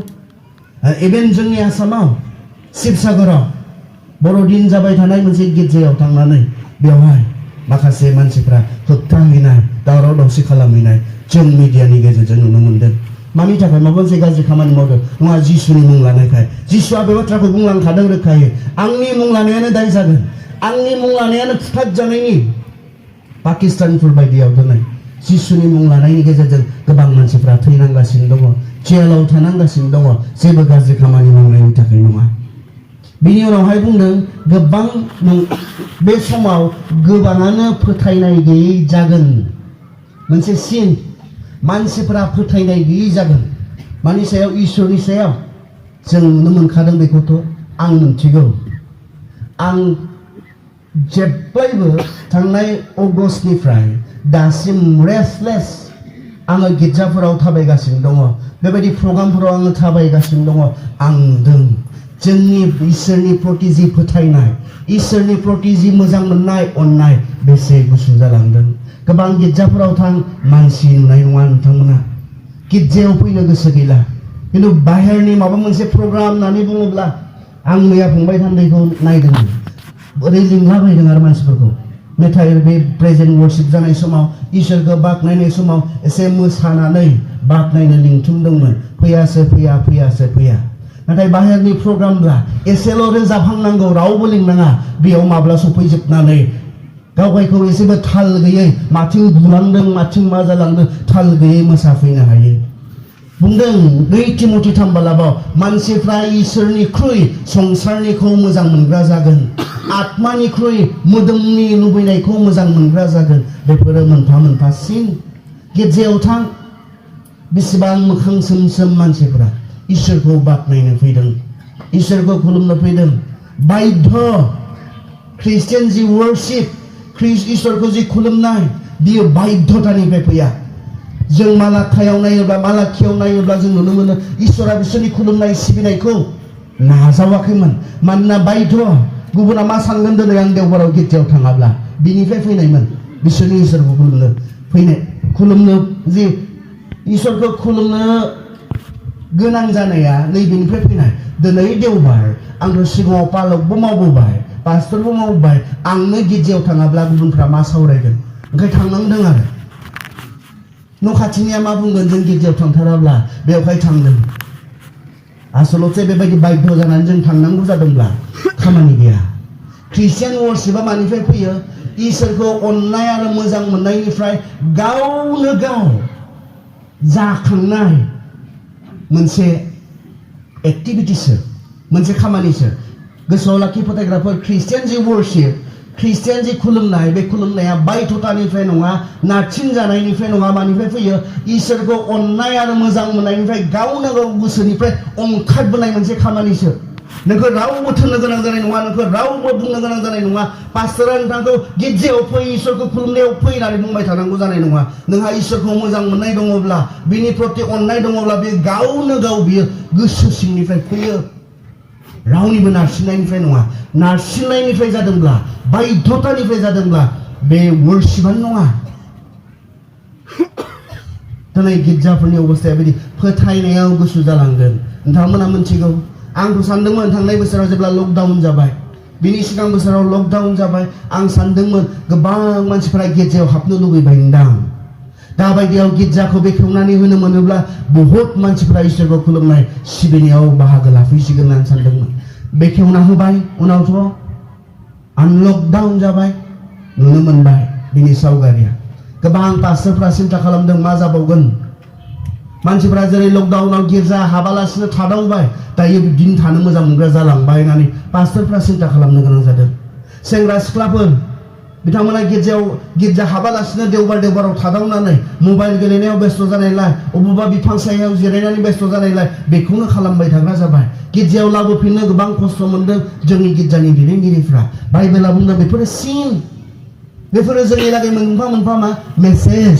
इभेन जोंनि आसामाव शिबसागराव बर'दिन जाबाय थानाय मोनसे गिर्जायाव थांनानै बेवहाय माखासे मानसिफ्रा होबथाहैनाय दावराव दावसि खालामहैनाय जों मिडियानि गेजेरजों नुनो मोन्दों मानि थाखाय माबा मोनसे गाज्रि खामानि मावदों नङा जिसुनि मुं लानायखाय जिसुआ बे बाथ्राखौ बुंलांखादों रोखायै आंनि मुं लानायानो दाय जागोन आंनि मुं लानायानो फुथार जानायनि पाकिस्तानफोर बायदियाव दिनै जिसुनि मुं लानायनि गेजेरजों गोबां मानसिफ्रा थैनांगासिनो दङ जेलाव थानांगासिनो दङ जेबो गाज्रि खामानि मावनायनि थाखाय नङा बिनि उनावहाय बुंदों गोबां बे समाव गोबाङानो फोथायनाय गैयै जागोन मोनसे सिन मानसिफोरा फोथायनाय गैयै जागोन मानि सायाव इसोरनि सायाव जों नुनो मोनखादों बेखौथ' आं मिन्थिगौ आं जेब्लायबो थांनाय अगस्टनिफ्राय दासिम रेस्टलेस आङो गिर्जाफोराव थाबायगासिनो दङ बेबायदि प्रग्रामफोराव आङो थाबायगासिनो दङ आं नुदों जोंनि इसोरनि प्रति जि फोथायनाय इसोरनि प्रति जि मोजां मोननाय अननाय बेसे गुसु जालांदों गोबां गिर्जाफोराव थां मानसि नुनाय नङा नोंथांमोना गिर्जायाव फैनो गोसो गैला खिन्थु बाहेरनि माबा मोनसे प्रग्राम होननानै बुङोब्ला आं मैया फंबाय थान्दैखौ नायदोंमोन ओरै लिंलाबायदों आरो मानसिफोरखौ मेथाइ बे प्रेजेन्ट वर्शिप जानाय समाव इसोरखौ बाख्नायनाय समाव एसे मोसानानै बाख्नायनो लिंथुमदोंमोन फैयासो फैया नाथाय बाहेरनि प्रग्रामब्ला एसेल' रोजाबहांनांगौ रावबो लिंनाङा बेयाव माब्ला सफैजोबनानै गावगायखौ एसेबो थाल गैयै माथिं बुलांदों माथिं मा जालांदों थाल गैयै मोसाफैनो हायो बुंदों 2 तिमथि 3:12 मानसिफ्रा इसोरनिख्रुइ संसारनिखौ मोजां मोनग्रा जागोन आत्मानिख्रुइ मोदोमनि लुबैनायखौ मोजां मोनग्रा जागोन बेफोरो मोनफा मोनफा सिन गिर्जायाव थां बेसेबां मोखां सोम मानसिफोरा इसोरखौ बाख्नायनो फैदों इसोरखौ खुलुमनो फैदों बाध्य ख्रिस्टियान जि वर्शिप इसोरखौ जि खुलुमनाय बियो बाध्यतानिफ्राय फैया जों मालाखायाव नायोब्ला जों नुनो मोनो इसोरा बिसोरनि खुलुमनाय सिबिनायखौ नाजावाखैमोन मानोना बाध्य गुबुना मा सानगोन दिनै आं देवबाराव गिर्जायाव थाङाब्ला बिनिफ्राय फैनायमोन बिसोरनि इसोरखौ खुलुमनो जि इसोरखौ खुलुमनो गोनां जानाया नैबेनिफ्राय फैनाय दिनै देवबार आंथ' सिगाङाव पालकबो मावबोबाय पास्टरबो मावबाय आंनो गिर्जायाव थाङाब्ला गुबुनफ्रा मा सावरायगोन ओंखाय थांनांदों आरो न' खाथिनिया मा बुंगोन जों गिर्जायाव थांथाराब्ला बेवहाय थांदों आसलथे बेबायदि बाध्य जानानै जों थांनांगौ जादोंब्ला खामानि गैया ख्रिस्टियान वर्शिपआ मानिफ्राय फैयो इसोरखौ अननाय आरो मोजां मोननायनिफ्राय गावनो गाव जाखांनाय मोनसे एक्टिभिटिसो मोनसे खामानिसो गोसोआव लाखि फोथायग्राफोर ख्रिस्टियान जि वर्शिप ख्रिस्टियान जि खुलुमनाय बे खुलुमनाया बाध्यतानिफ्राय नङा नारसिन जानायनिफ्राय नङा मानिफ्राय फैयो इसोरखौ अननाय आरो मोजां मोननायनिफ्राय गावनो गाव गोसोनिफ्राय ओंखारबोनाय मोनसे खामानिसो नोंखौ रावबो थोननो गोनां जानाय नङा नोंखौ रावबो बुंनो गोनां जानाय नङा पास्टरा नोंथांखौ गिर्जायाव फै इसोरखौ खुलुमनायाव फै होननानै बुंबाय थानांगौ जानाय नङा नोंहा इसोरखौ मोजां मोननाय दङब्ला बिनि प्रति अननाय दङब्ला बे गावनो गाव बियो गोसो सिंनिफ्राय फैयो रावनिबो नारसिननायनिफ्राय नङा नारसिननायनिफ्राय जादोंब्ला बाध्यतानिफ्राय जादोंब्ला बे वर्शिपआनो नङा दिनै गिर्जाफोरनि अबस्थाया बिदि फोथायनायाव गुसु जालांगोन नोंथांमोना मिथिगौ आंथ' सानदोंमोन थांनाय बोसोराव जेब्ला लकडाउन जाबाय बिनि सिगां बोसोराव लकडाउन जाबाय आं सानदोंमोन गोबां मानसिफोरा गिर्जायाव हाबनो लुबैबायदां दाबायदियाव गिर्जाखौ बेखेवनानै होनो मोनोब्ला बहुत मानसिफोरा इसोरखौ खुलुमनाय सिबिनायाव बाहागो लाफैसिगोन होननानै सानदोंमोन बेखेवना होबाय उनावथ' आनलकडाउन जाबाय नुनो मोनबाय बिनि सावगारिया गोबां पास्टरफ्रा सिन्था खालामदों मा जाबावगोन मानसिफ्रा जेरै लकडाउनाव गिर्जा हाबालासिनो थादावबाय दायो बिदिनो थानो मोजां मोनग्रा जालांबाय होननानै पास्टरफ्रा सिन्था खालामनो गोनां जादों सेंग्रा सिख्लाफोर बिथांमोना गिर्जा हाबालासिनो देवबाराव थादावनानै मबाइल गेलेनायाव बेस्थ' जानायलाय अबेबा बिफां सायाव जिरायनानै बेस्थ' जानायलाय बेखौनो खालामबाय थाग्रा जाबाय गिर्जायाव लाबोफिननो गोबां खस्थ' मोनदों जोंनि गिर्जानि दैदेनगिरिफ्रा बाइबेला बुंदों बेफोरो सिन बेफोरो जोंनि लागै मोनफा मोनफा मा मेसेज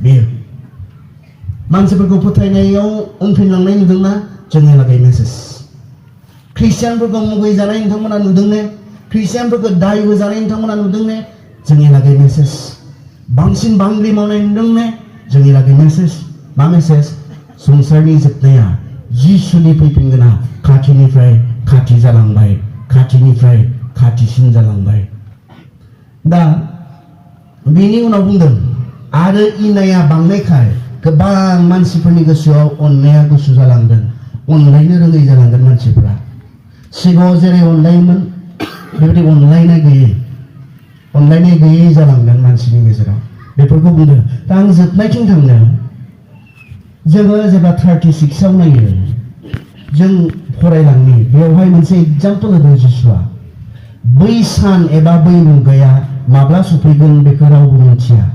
बेयो मानसिफोरखौ फोथायनायाव उनफिनलांनाय नुदोंना जोंनि लागै मेसेज ख्रिस्टियानफोरखौ मुगैजानाय नोंथांमोना नुदों ने ख्रिस्टियानफोरखौ दाय होजानाय नोंथांमोना नुदों ने जोंनि लागै मेसेज बांसिन बांग्रि मावनाय नुदों ने जोंनि लागै मेसेज मा मेसेज संसारनि जोबनाया जिसुनि फैफिनगोना खाथिनिफ्राय खाथि जालांबाय खाथिनिफ्राय खाथिसिन जालांबाय दा बेनि उनाव बुंदों आरो इनाया बांनायखाय गोबां मानसिफोरनि गोसोआव अननाया गुसु जालांगोन अनलायनो रोङै जालांगोन मानसिफोरा सिगाङाव जेरै अनलायोमोन बेबायदि अनलायनाय गैयै जालांगोन मानसिनि गेजेराव बेफोरखौ बुंदों दा आं जोबनायथिं थांनो जोङो जेब्ला 36आव नायो जों फरायलांनि बेवहाय मोनसे एग्जाम्पल होदों जिसुआ बै सान एबा बै मुगाया माब्ला सफैगोन बेखौ रावबो मिथिया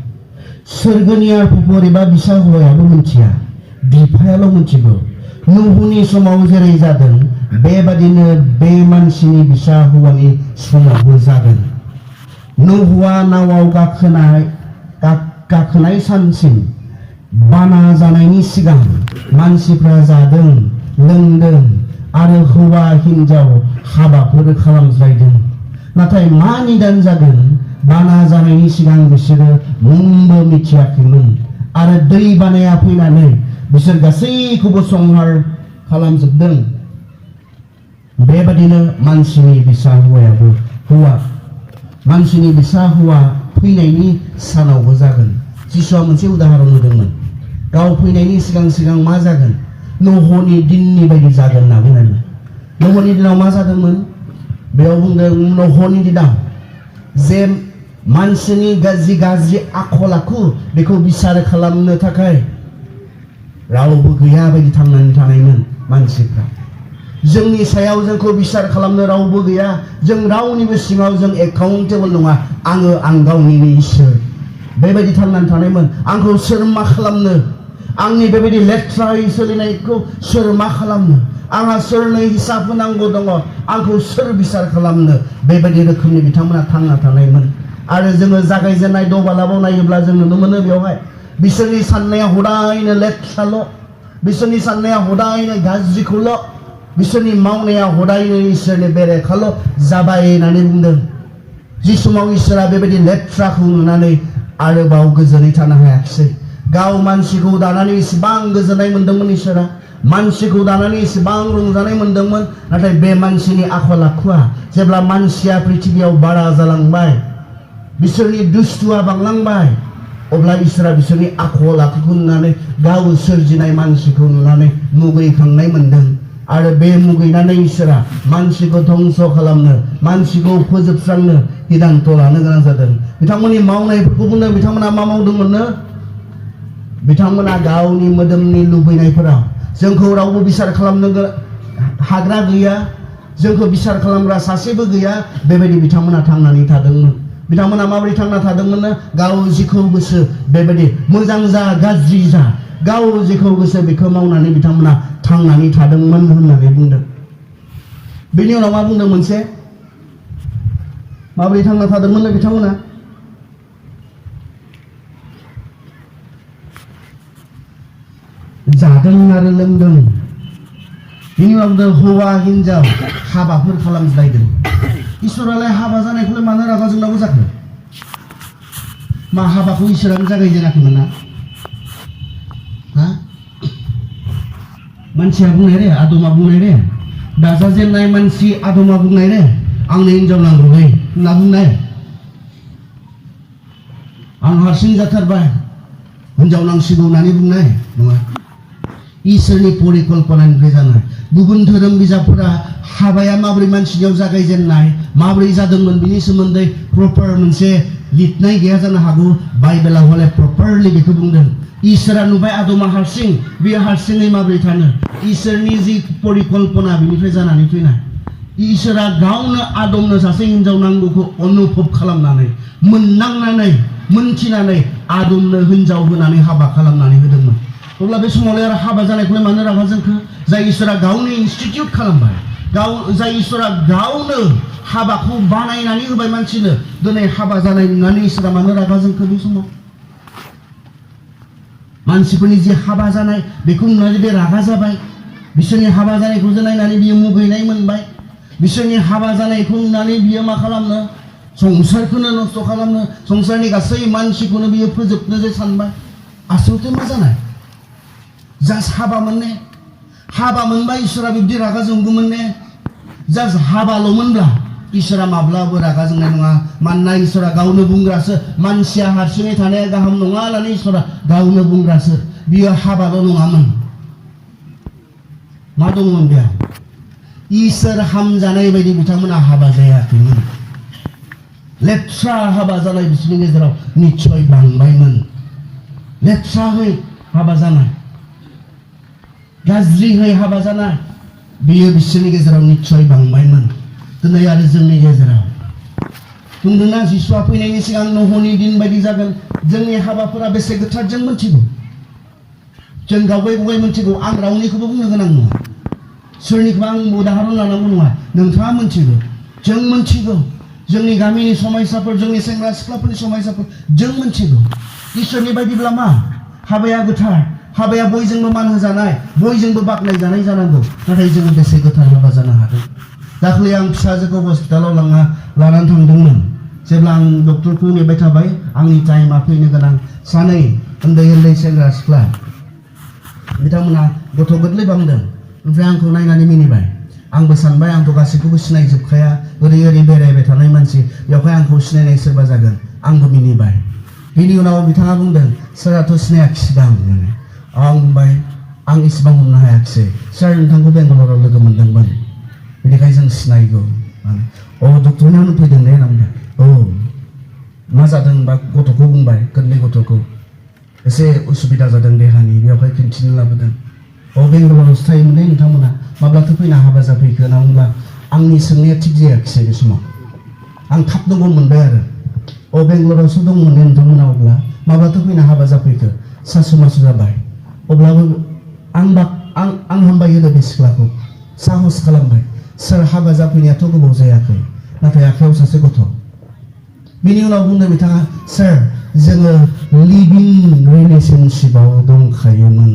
सोरगोनि आरफोर एबा बिसा हौवायाबो मिथिया बिफायाल' मिथिगौ नहुनि समाव जेरै जादों बेबादिनो बे मानसिनि बिसा हौवानि समावबो जागोन नहुआ नावाव गाखोनाय सानसिम बाना जानायनि सिगां मानसिफ्रा जादों लोंदों आरो हौवा हिन्जाव हाबाफोर खालामज्लायदों नाथाय मा निदान जागोन बाना जानायनि सिगां बिसोरो मुंबो मिथियाखैमोन आरो दै बानाया फैनानै बिसोर गासैखौबो संहार खालामजोबदों बेबादिनो मानसिनि बिसा हौवायाबो मानसिनि बिसा हौवा फैनायनि सानावबो जागोन। जिसुआ मोनसे उदाहरन होदोंमोन। गाव फैनायनि सिगां मा जागोन? नहनि दिननि बायदि जागोन होनना बुंदोंमोन। नहनि दिनाव मा जादोंमोन? बेयाव बुंदों नहनि दिनाव जे मानसिनि गाज्रि आखल आखु बेखौ बिसार खालामनो थाखाय रावबो गैया बायदि थांनानै थानायमोन मानसिफ्रा। जोंनि सायाव जोंखौ बिसार खालामनो रावबो गैया। जों रावनिबो सिङाव जों एकाउन्टेबल नङा। आं गावनिनो इसोर बेबायदि थांनानै थानायमोन। आंखौ सोर मा खालामनो? आंनि बेबायदि लेथ्रायै सोलिनायखौ सोर मा खालामनो? आंहा सोरनो हिसाब होनांगौ दङ। आंखौ सोर बिसार खालामनो? बेबायदि रोखोमनि बिथांमोना थांना थानायमोन। आरो जोङो जागायजेननाय द' बालाबाव नायोब्ला जों नुनो मोनो बेवहाय बिसोरनि साननाया हदायनो लेथ्राल', बिसोरनि साननाया हदायनो गाज्रिखौल', बिसोरनि मावनाया हदायनो इसोरनि बेरेखाल' जाबाय होननानै बुंदों। जि समाव इसोरा बेबायदि लेथ्राखौ नुनानै आरोबाव गोजोनै थानो हायाखिसै। गाव मानसिखौ दानानै इसेबां गोजोननाय मोन्दोंमोन इसोरा, मानसिखौ दानानै इसेबां रंजानाय मोन्दोंमोन। नाथाय बे मानसिनि आखल आखुआ जेब्ला मानसिया पृथिबियाव बारा जालांबाय, बिसोरनि दुस्थुआ बांलांबाय, अब्ला इसोरा बिसोरनि आखल आखुखौ नुनानै गाव सोरजिनाय मानसिखौ नुनानै मुगैखांनाय मोन्दों। आरो बे मुगैनानै इसोरा मानसिखौ धंस खालामनो, मानसिखौ फोजोबस्रांनो सिद्धान्त लानो गोनां जादों। बिथांमोननि मावनायफोरखौ बुंनो, बिथांमोना मा मावदोंमोननो? बिथांमोना गावनि मोदोमनि लुबैनायफोराव जोंखौ रावबो बिसार खालामनो हाग्रा गैया, जोंखौ बिसार खालामग्रा सासेबो गैया। बेबायदि बिथांमोना थांनानै थादोंमोन। बिथांमोना माबोरै थांना थादोंमोननो? गाव जिखौ गोसो बेबायदि मोजां जा गाज्रि जा, गाव जेखौ गोसो बेखौ मावनानै बिथांमोना थांनानै थादोंमोन होननानै बुंदों। बेनि उनाव मा बुंदों मोनसे? माबोरै थांना थादोंमोननो बिथांमोना? जादों आरो लोंदों। बिनि उनाव बुंदों हौवा हिनजाव हाबाफोर खालामज्लायदों। इसोरालाय हाबा जानायखौलाय मानो रागा जोंनांगौ जाखो? मा हाबाखौ इसोरानो जागायजेनाखैमोन ना? मानसिया बुंनाय रे, आदमा बुंनाय रे, दाजाजेननाय मानसि आदमा बुंनाय रे, आंनो हिनजाव नांगौलै होनना बुंनाय। आं हारसिं जाथारबाय, हिनजाव नांसिगौ होननानै बुंनाय नङा। इसोरनि परिकल्पनानिफ्राय जानाय। गुबुन धोरोम बिजाबफोरा हाबाया माबोरै मानसिनियाव जागायजेननाय, माबोरै जादोंमोन बिनि सोमोन्दै प्रपार मोनसे लिरनाय गैया जानो हागौ। बाइबेला हले प्रपारलि बेखौ बुंदों। इसोरा नुबाय आदमा हारसिं, बेयो हारसिङै माबोरै थानो? इसोरनि जि परिकल्पना बिनिफ्राय जानानै फैनाय। इसोरा गावनो आदमनो सासे हिनजाव नांगौखौ अनुभब खालामनानै, मोननांनानै, मोनथिनानै आदमनो हिनजाव होनानै हाबा खालामनानै होदोंमोन। अब्ला बे समावलाय आरो हाबा जानायखौलाय मानो रागा जोंखो? जाय इसोरा गावनो इनस्टिटिउट खालामबाय, जाय इसोरा गावनो हाबाखौ बानायनानै होबाय मानसिनो, दिनै हाबा जानाय नुनानै इसोरा मानो रागा जोंखो? बे समाव मानसिफोरनि जि हाबा जानाय बेखौ नुनानै बे रागा जाबाय। बिसोरनि हाबा जानायखौ नायनानै बियो मुगैनाय मोनबाय। बिसोरनि हाबा जानायखौ नुनानै बियो मा खालामनो? संसारखौनो नस्थ' खालामनो, संसारनि गासै मानसिखौनो बियो फोजोबनो जे सानबाय। आसलथे मा जानाय? जास्ट हाबा मोनने, हाबा मोनबा इसोरा बिब्दि रागा जोंगौमोन ने? जास्ट हाबाल'मोनब्ला इसोरा माब्लाबो रागा जोंनाय नङा। मानोना इसोरा गावनो बुंग्रासो, मानसिया हारसिङै थानाया गाहाम नङा होननानै इसोरा गावनो बुंग्रासो। बियो हाबाल' नङामोन, मा दंमोन बेयाव? इसोर हामजानाय बायदि बिथांमोना हाबा जायाखैमोन। लेथ्रा हाबा जानाय बिसोरनि गेजेराव निस्सय बांबायमोन। लेथ्राहै हाबा जानाय, गाज्रिहै हाबा जानाय, बेयो बिसोरनि गेजेराव निस्सय बांबायमोन। दिनै आरो जोंनि गेजेराव बुंदोंना जिसुआ फैनायनि सिगां नहनि दिन बायदि जागोन। जोंनि हाबाफोरा बेसे गोथार जों मिथिगौ, जों गावगाय मिथिगौ। आं रावनिखौबो बुंनो गोनां नङा, सोरनिखौबो आं उदाहरन लानांगौ नङा। नोंथाङा मिथिगौ, जों मिथिगौ। जोंनि गामिनि समायसाफोर, जोंनि सेंग्रा सिख्लाफोरनि समायसाफोर, जों मिथिगौ। इसोरनि बायदिब्ला मा? हाबाया गोथार, हाबाया बयजोंबो मान होजानाय, बयजोंबो बाख्नाय जानाय जानांगौ। नाथाय जोङो बेसे गोथार हाबा जानो हादों? दाख्लै आं फिसाजोखौ हस्पिटालाव लानानै थांदोंमोन। जेब्ला आं डक्टरखौ नेबाय थाबाय, आंनि टाइमा फैनो गोनां, सानै उन्दै उन्दै सेंग्रा सिख्ला बिथांमोना गथ' गोरलै बांदों। ओमफ्राय आंखौ नायनानै मिनिबाय आंबो सानबाय आंथ' गासैखौबो सिनायजोबखाया ओरै बेरायबाय थानाय मानसि बेवहाय आंखौ सिनायनाय सोरबा जागोन आंबो मिनिबाय बिनि उनाव बिथाङा बुंदों सोराथ' सिनायाखिसैदां होननानै आं बुंबाय आं इसेबां हमनो हायाखिसै सार नोंथांखौ बेंगालराव लोगो मोनदोंमोन बेनिखायनो जों सिनायगौ डक्टरनियावनो फैदों ने होनना बुंदों मा जादों बा गथ'खौ बुंबाय गोरलै गथ'खौ एसे उसुबिदा जादों देहानि बेवहाय खिन्थिनो लाबोदों बेंगालरावसो थायोमोन ने नोंथांमोना माब्लाथो फैना हाबा जाफैखो होनना बुंब्ला आंनि सोंनाया थिग जायाखिसै बे समाव आं थाबनो गम मोनबाय आरो बेंगालरावसो दंमोन ने नोंथांमोना अब्ला माब्लाथो फैना हाबा जाफैखो सासु मासु जाबाय अब्लाबो आं हामबाय होदो बे सिख्लाखौ साहस खालामबाय सोर हाबा जाफैनायाथ' गोबाव जायाखै नाथाय आखायाव सासे गथ' बिनि उनाव बुंदों बिथाङा सार जोङो लिभिं रिलेशनशिपआव दंखायोमोन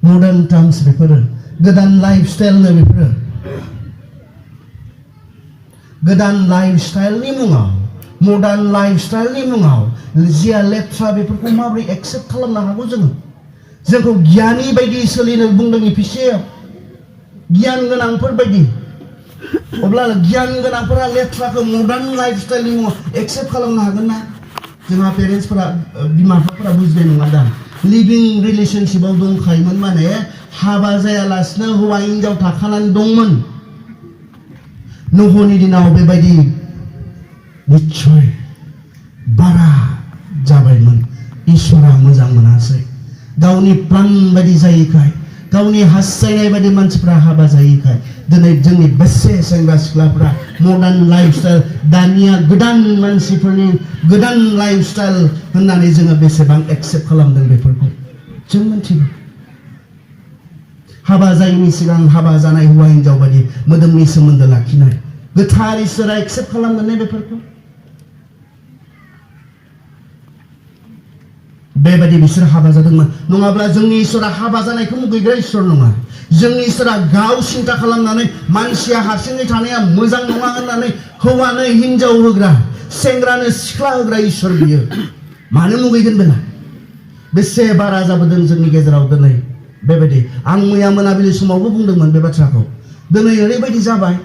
मडार्न टार्म्स बेफोरो गोदान लाइफ स्टाइलनो बेफोरो गोदान लाइफ स्टाइलनि मुङाव मडार्न लाइफ स्टाइलनि मुङाव जिया लेथ्रा बेफोरखौ माबोरै एक्सेप्ट खालामनो हागौ जोंखौ गियानि बायदि सोलिनो बुंदों एफिसियाव गियान गोनांफोर बायदि अब्ला गियान गोनांफोरा लेथ्राखौ मडार्न लाइफ स्टाइलनि मुङाव एक्सेप्ट खालामनो हागोन ना जोंहा पेरेन्टसफोरा बिमा बिफाफोरा बुजिनाय नङा दा लिभिं रिलेशनशिपआव दंखायोमोन माने हाबा जायालासिनो हौवा हिनजाव थाखानानै दंमोन नहनि दिनाव बेबायदि निश्चय बारा जाबायमोन इसोरा मोजां मोनासै गावनि प्राण बायदि जायैखाय गावनि हास्थायनाय बायदि मानसिफ्रा हाबा जायैखाय दिनै जोंनि बेसे सेंग्रा सिख्लाफ्रा मडार्न लाइफ स्टाइल दानिया गोदान मानसिफोरनि गोदान लाइफ स्टाइल होननानै जोङो बेसेबां एक्सेप्ट खालामदों बेफोरखौ जों मिथिगौ हाबा जायैनि सिगां हाबा जानाय हौवा हिनजाव बायदि मोदोमनि सोमोन्दो लाखिनाय गोथार इसोरा एक्सेप्ट खालामगोन ने बेफोरखौ बेबायदि बिसोर हाबा जादोंमोन नङाब्ला जोंनि इसोरा हाबा जानायखौ मुगैग्रा इसोर नङा जोंनि इसोरा गाव सिन्ता खालामनानै मानसिया हारसिङै थानाया मोजां नङा होननानै हौवानो हिनजाव होग्रा सेंग्रानो सिख्ला होग्रा इसोर बियो मानो मुगैगोन बेला बेसे बारा जाबोदों जोंनि गेजेराव दिनै बेबायदि आं मैया मोनाबिलि समावबो बुंदोंमोन बे बाथ्राखौ दिनै ओरैबायदि जाबाय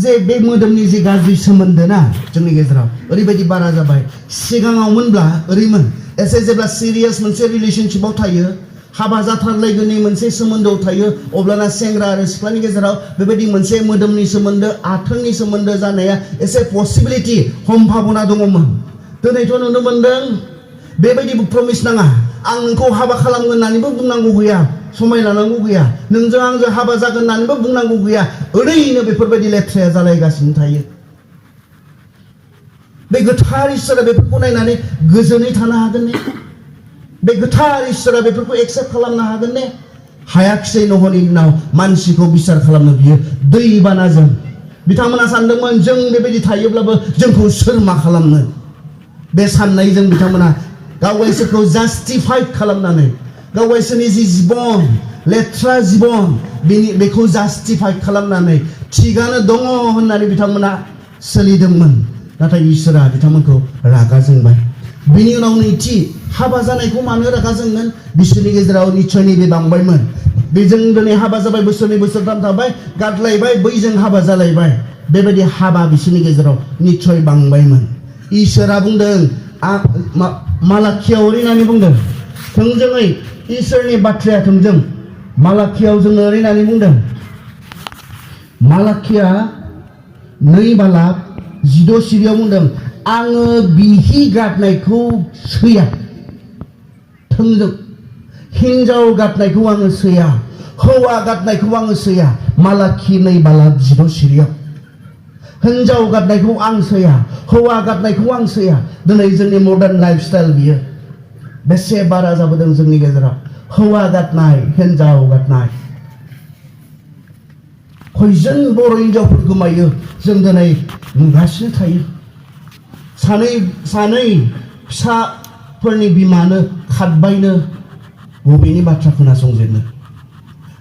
जे बे मोदोमनि जे गाज्रि सोमोन्दो ना जोंनि गेजेराव ओरैबायदि बारा जाबाय सिगाङावमोनब्ला ओरैमोन एसे जेब्ला सिरियास मोनसे रिलेशनशिपआव थायो हाबा जाथारलायगोननि मोनसे सोमोन्दोआव थायो अब्लाना सेंग्रा आरो सिख्लानि गेजेराव बेबायदि मोनसे मोदोमनि सोमोन्दो आथोननि सोमोन्दो जानाया एसे पसिबिलिटि सम्भाबना दङमोन दिनैथ' नुनो मोनदों बेबायदिबो प्रमिस नाङा आं नोंखौ हाबा खालामगोन होननानैबो बुंनांगौ गैया समाय लानांगौ गैया नोंजों आंजों हाबा जागोन होननानैबो बुंनांगौ गैया ओरैनो बेफोरबायदि लेथ्राया जालायगासिनो थायो बे गोथार इसोरा बेफोरखौ नायनानै गोजोनै थानो हागोन ने बे गोथार इसोरा बेफोरखौ एक्सेप्ट खालामनो हागोन ने हायाखिसै नहनि दिनाव मानसिखौ बिसार खालामनो बियो दैबानाजों बिथांमोना सानदोंमोन जों बेबायदि थायोब्लाबो जोंखौ सोर मा खालामनो बे साननायजों बिथांमोना गावगायसोरखौ जास्टिफाइड खालामनानै गावगायसोरनि जि जिबन लेथ्रा जिबन बेखौ जास्टिफाइड खालामनानै थिगानो दङ होननानै बिथांमोना सोलिदोंमोन नाथाय इसोरा बिथांमोनखौ रागा जोंबाय बिनि उनाव नैथि हाबा जानायखौ मानो रागा जोंगोन बिसोरनि गेजेराव निस्सयनि बे बांबायमोन बेजों दिनै हाबा जाबाय बोसोरनै बोसोरथाम थाबाय गारलायबाय बैजों हाबा जालायबाय बेबायदि हाबा बिसोरनि गेजेराव निस्सय बांबायमोन इसोरा बुंदों मालाखियाव ओरैनानै बुंदों थोंजोङै इसोरनि बाथ्राया थोंजों मालाखियाव जोङो ओरैनानै बुंदों मालाखिया 2:11 सिरियाव बुंदों आङो बिहि गारनायखौ सैया थोंजों हिनजाव गारनायखौ आङो सैया हौवा गारनायखौ आङो सैया मालाखि 2:11 सिरियाव हिनजाव गारनायखौ आं सैया हौवा गारनायखौ आं सैया दिनै जोंनि मडार्न लाइफ स्टाइल बियो बेसे बारा जाबोदों जोंनि गेजेराव हौवा गारनाय हिनजाव गारनाय खयजन बर' हिनजावफोर गोमायो जों दिनै नुगासिनो थायो सानै फिसाफोरनि बिमानो खारबायनो बबेनि बाथ्रा खोनासंजेननो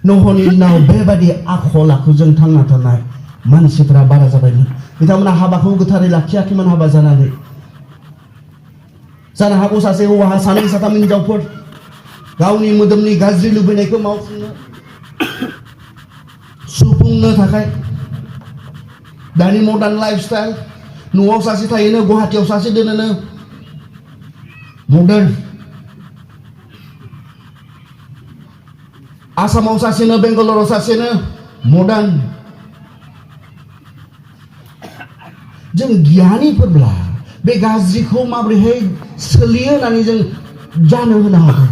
नहनि दिनाव बेबायदि आखल आखुजों थांना थानाय मानसिफोरा बारा जाबायमोन बिथांमोना हाबाखौ गोथारै लाखियाखैमोन हाबा जानानै जानो हागौ सासे हौवाहा 2 3 हिनजावफोर गावनि मोदोमनि गाज्रि लुबैनायखौ मावफुंनो सुफुंनो थाखाय दानि मडार्न लाइफस्टाइल न'आव सासे थायोनो गुवाहाटियाव सासे दोनोनो मडार्न आसामाव सासेनो बेंगालराव सासेनो मडार्न जों गियानिफोरब्ला बे गाज्रिखौ माबोरैहाय सोलियो होननानै जों जानो होनो हागौ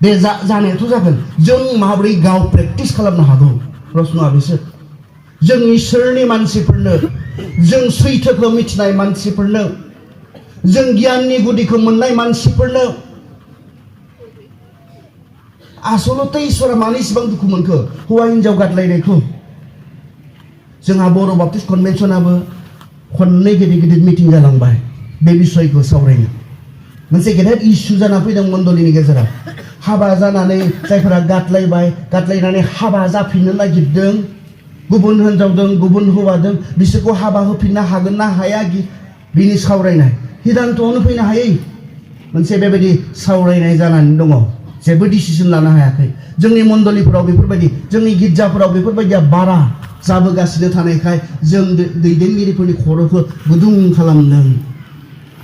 बे जानायाथ' जागोन जों माबोरै गाव प्रेक्टिस खालामनो हागौ प्रश्नआ बिसोर जों इसोरनि मानसिफोरनो जों सैथोखौ मिथिनाय मानसिफोरनो जों गियाननि गुदिखौ मोननाय मानसिफोरनो आसलते इसोरा मानो इसेबां दुखु मोनखो हौवा हिनजाव गादलायनायखौ जोंहा बर' बाप्टिस्ट कनभेन्सनाबो खननै गिदिर गिदिर मिटिं जालांबाय बे बिसयखौ सावरायनो मोनसे गेदेर इस्यु जाना फैदों मण्डलीनि गेजेराव हाबा जानानै जायफोरा गादलायनानै हाबा जाफिननो नागिरदों गुबुन हिनजावजों गुबुन हौवाजों बिसोरखौ हाबा होफिननो हागोन ना हाया बिनि सावरायनाय सिद्धान्तआवनो फैनो हायै मोनसे बेबायदि सावरायनाय जानानै दङ जेबो डिसिसन लानो हायाखै जोंनि मण्डलीफोराव बेफोरबायदि जोंनि गिर्जाफोराव बेफोरबायदिया बारा जाबोगासिनो थानायखाय जों दैदेनगिरिफोरनि खर'खौ गुदुं खालामदों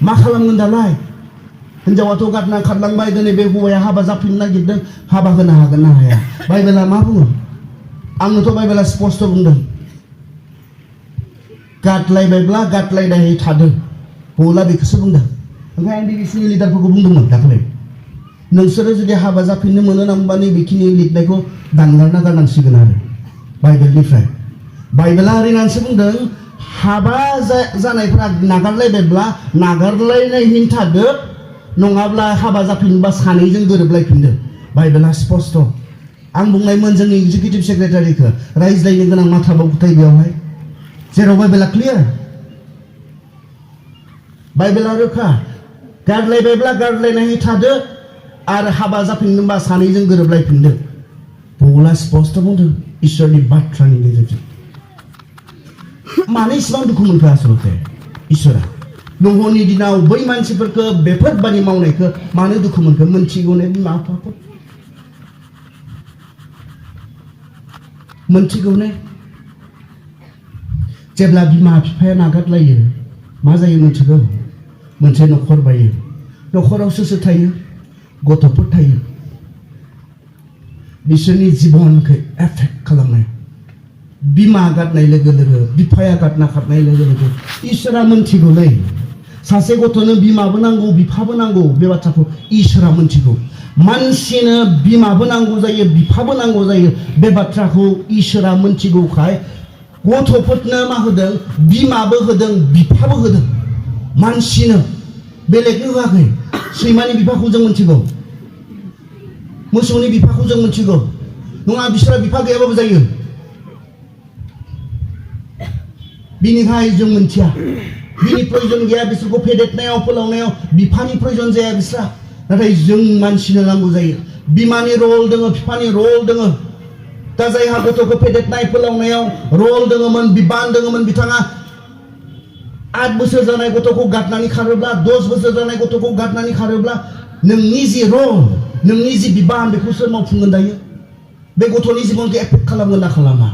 मा खालामगोन दालाय हिनजावाथ' गारना खारलांबाय दिनै बे हौवाया हाबा जाफिननो नागिरदों हाबा होनो हागोन ना हाया बाइबेला मा बुङो आंनोथ' बाइबेला स्पष्ट बुंदों गादलायबायब्ला गादलायनाय थादों पौला बेखौसो बुंदों ओमफ्राय आं बिबिसिनि लिडारफोरखौ बुंदोंमोन दाखालि नोंसोरो जुदि हाबा जाफिननो मोनो नांबा नैबेखिनि लिरनायखौ दानगारना गारनांसिगोन आरो बाइबेलनिफ्राय बाइबेला ओरैनानैसो बुंदों हाबा जानायफ्रा नागारलायबायब्ला नागारलायनायनि थादो नङाब्ला हाबा जाफिनबा सानैजों गोरोबलायफिनदो बाइबेला स्पष्ट आं बुंनायमोन जोंनि एग्जिकिउटिभ सेक्रेटारिखौ रायज्लायनो गोनां मा थाबावथाय बेवहाय जेराव बाइबेला क्लियार बाइबेला रोखा गारलायबायब्ला गारलायनाय थादो आरो हाबा जाफिननोबा सानैजों गोरोबलायफिनदो पौला स्पष्ट बुंदों इसोरनि बाथ्रानि गेजेरजों मानो इसेबां दुखु मोनखो आसलते इसोरा नहनि दिनाव बै मानसिफोरखौ बेफोरबादि मावनायखौ मानो दुखु मोनखो मोनथिगौ ने बिमा बिफाफोर मोनथिगौ ने जेब्ला बिमा बिफाया नागारलायो मा जायो मोनथिगौ मोनसे न'खर बायो न'खराव सोर थायो गथ'फोर थायो बिसोरनि जिबनखौ एफेक्ट खालामनाय बिमा गारनाय लोगो लोगो बिफाया गारना खारनाय लोगो लोगो इसोरा मोनथिगौलै सासे गथ'नो बिमाबो नांगौ बिफाबो नांगौ बे बाथ्राखौ इसोरा मोनथिगौ मानसिनो बिमाबो नांगौ जायो बिफाबो नांगौ जायो बे बाथ्राखौ इसोरा मोनथिगौखाय गथ'फोरनो मा होदों बिमाबो होदों बिफाबो होदों मानसिनो बेलेगनो होआखै सैमानि बिफाखौ जों मोनथिगौ मोसौनि बिफाखौ जों मोनथिगौ नङा बिसोरा बिफा गैयाबाबो जायो बिनिखाय जों मोनथिया बिनि प्रयोजन गैया बिसोरखौ फेदेरनायाव फोलावनायाव बिफानि प्रयोजन जाया बिस्रा नाथाय जों मानसिनो नांगौ जायो बिमानि रल दङ बिफानि रल दङ दा जायहा गथ'खौ फेदेरनाय फोलावनायाव रल दङमोन बिबान दङमोन बिथाङा 8 बोसोर जानाय गथ'खौ गारनानै खारोब्ला 10 बोसोर जानाय गथ'खौ गारनानै खारोब्ला नोंनि जि रल नोंनि जि बिबान बेखौ सोर मावफुंगोन दायो बे गथ'नि जिबनखौ एफेक्ट खालामगोन ना खालामा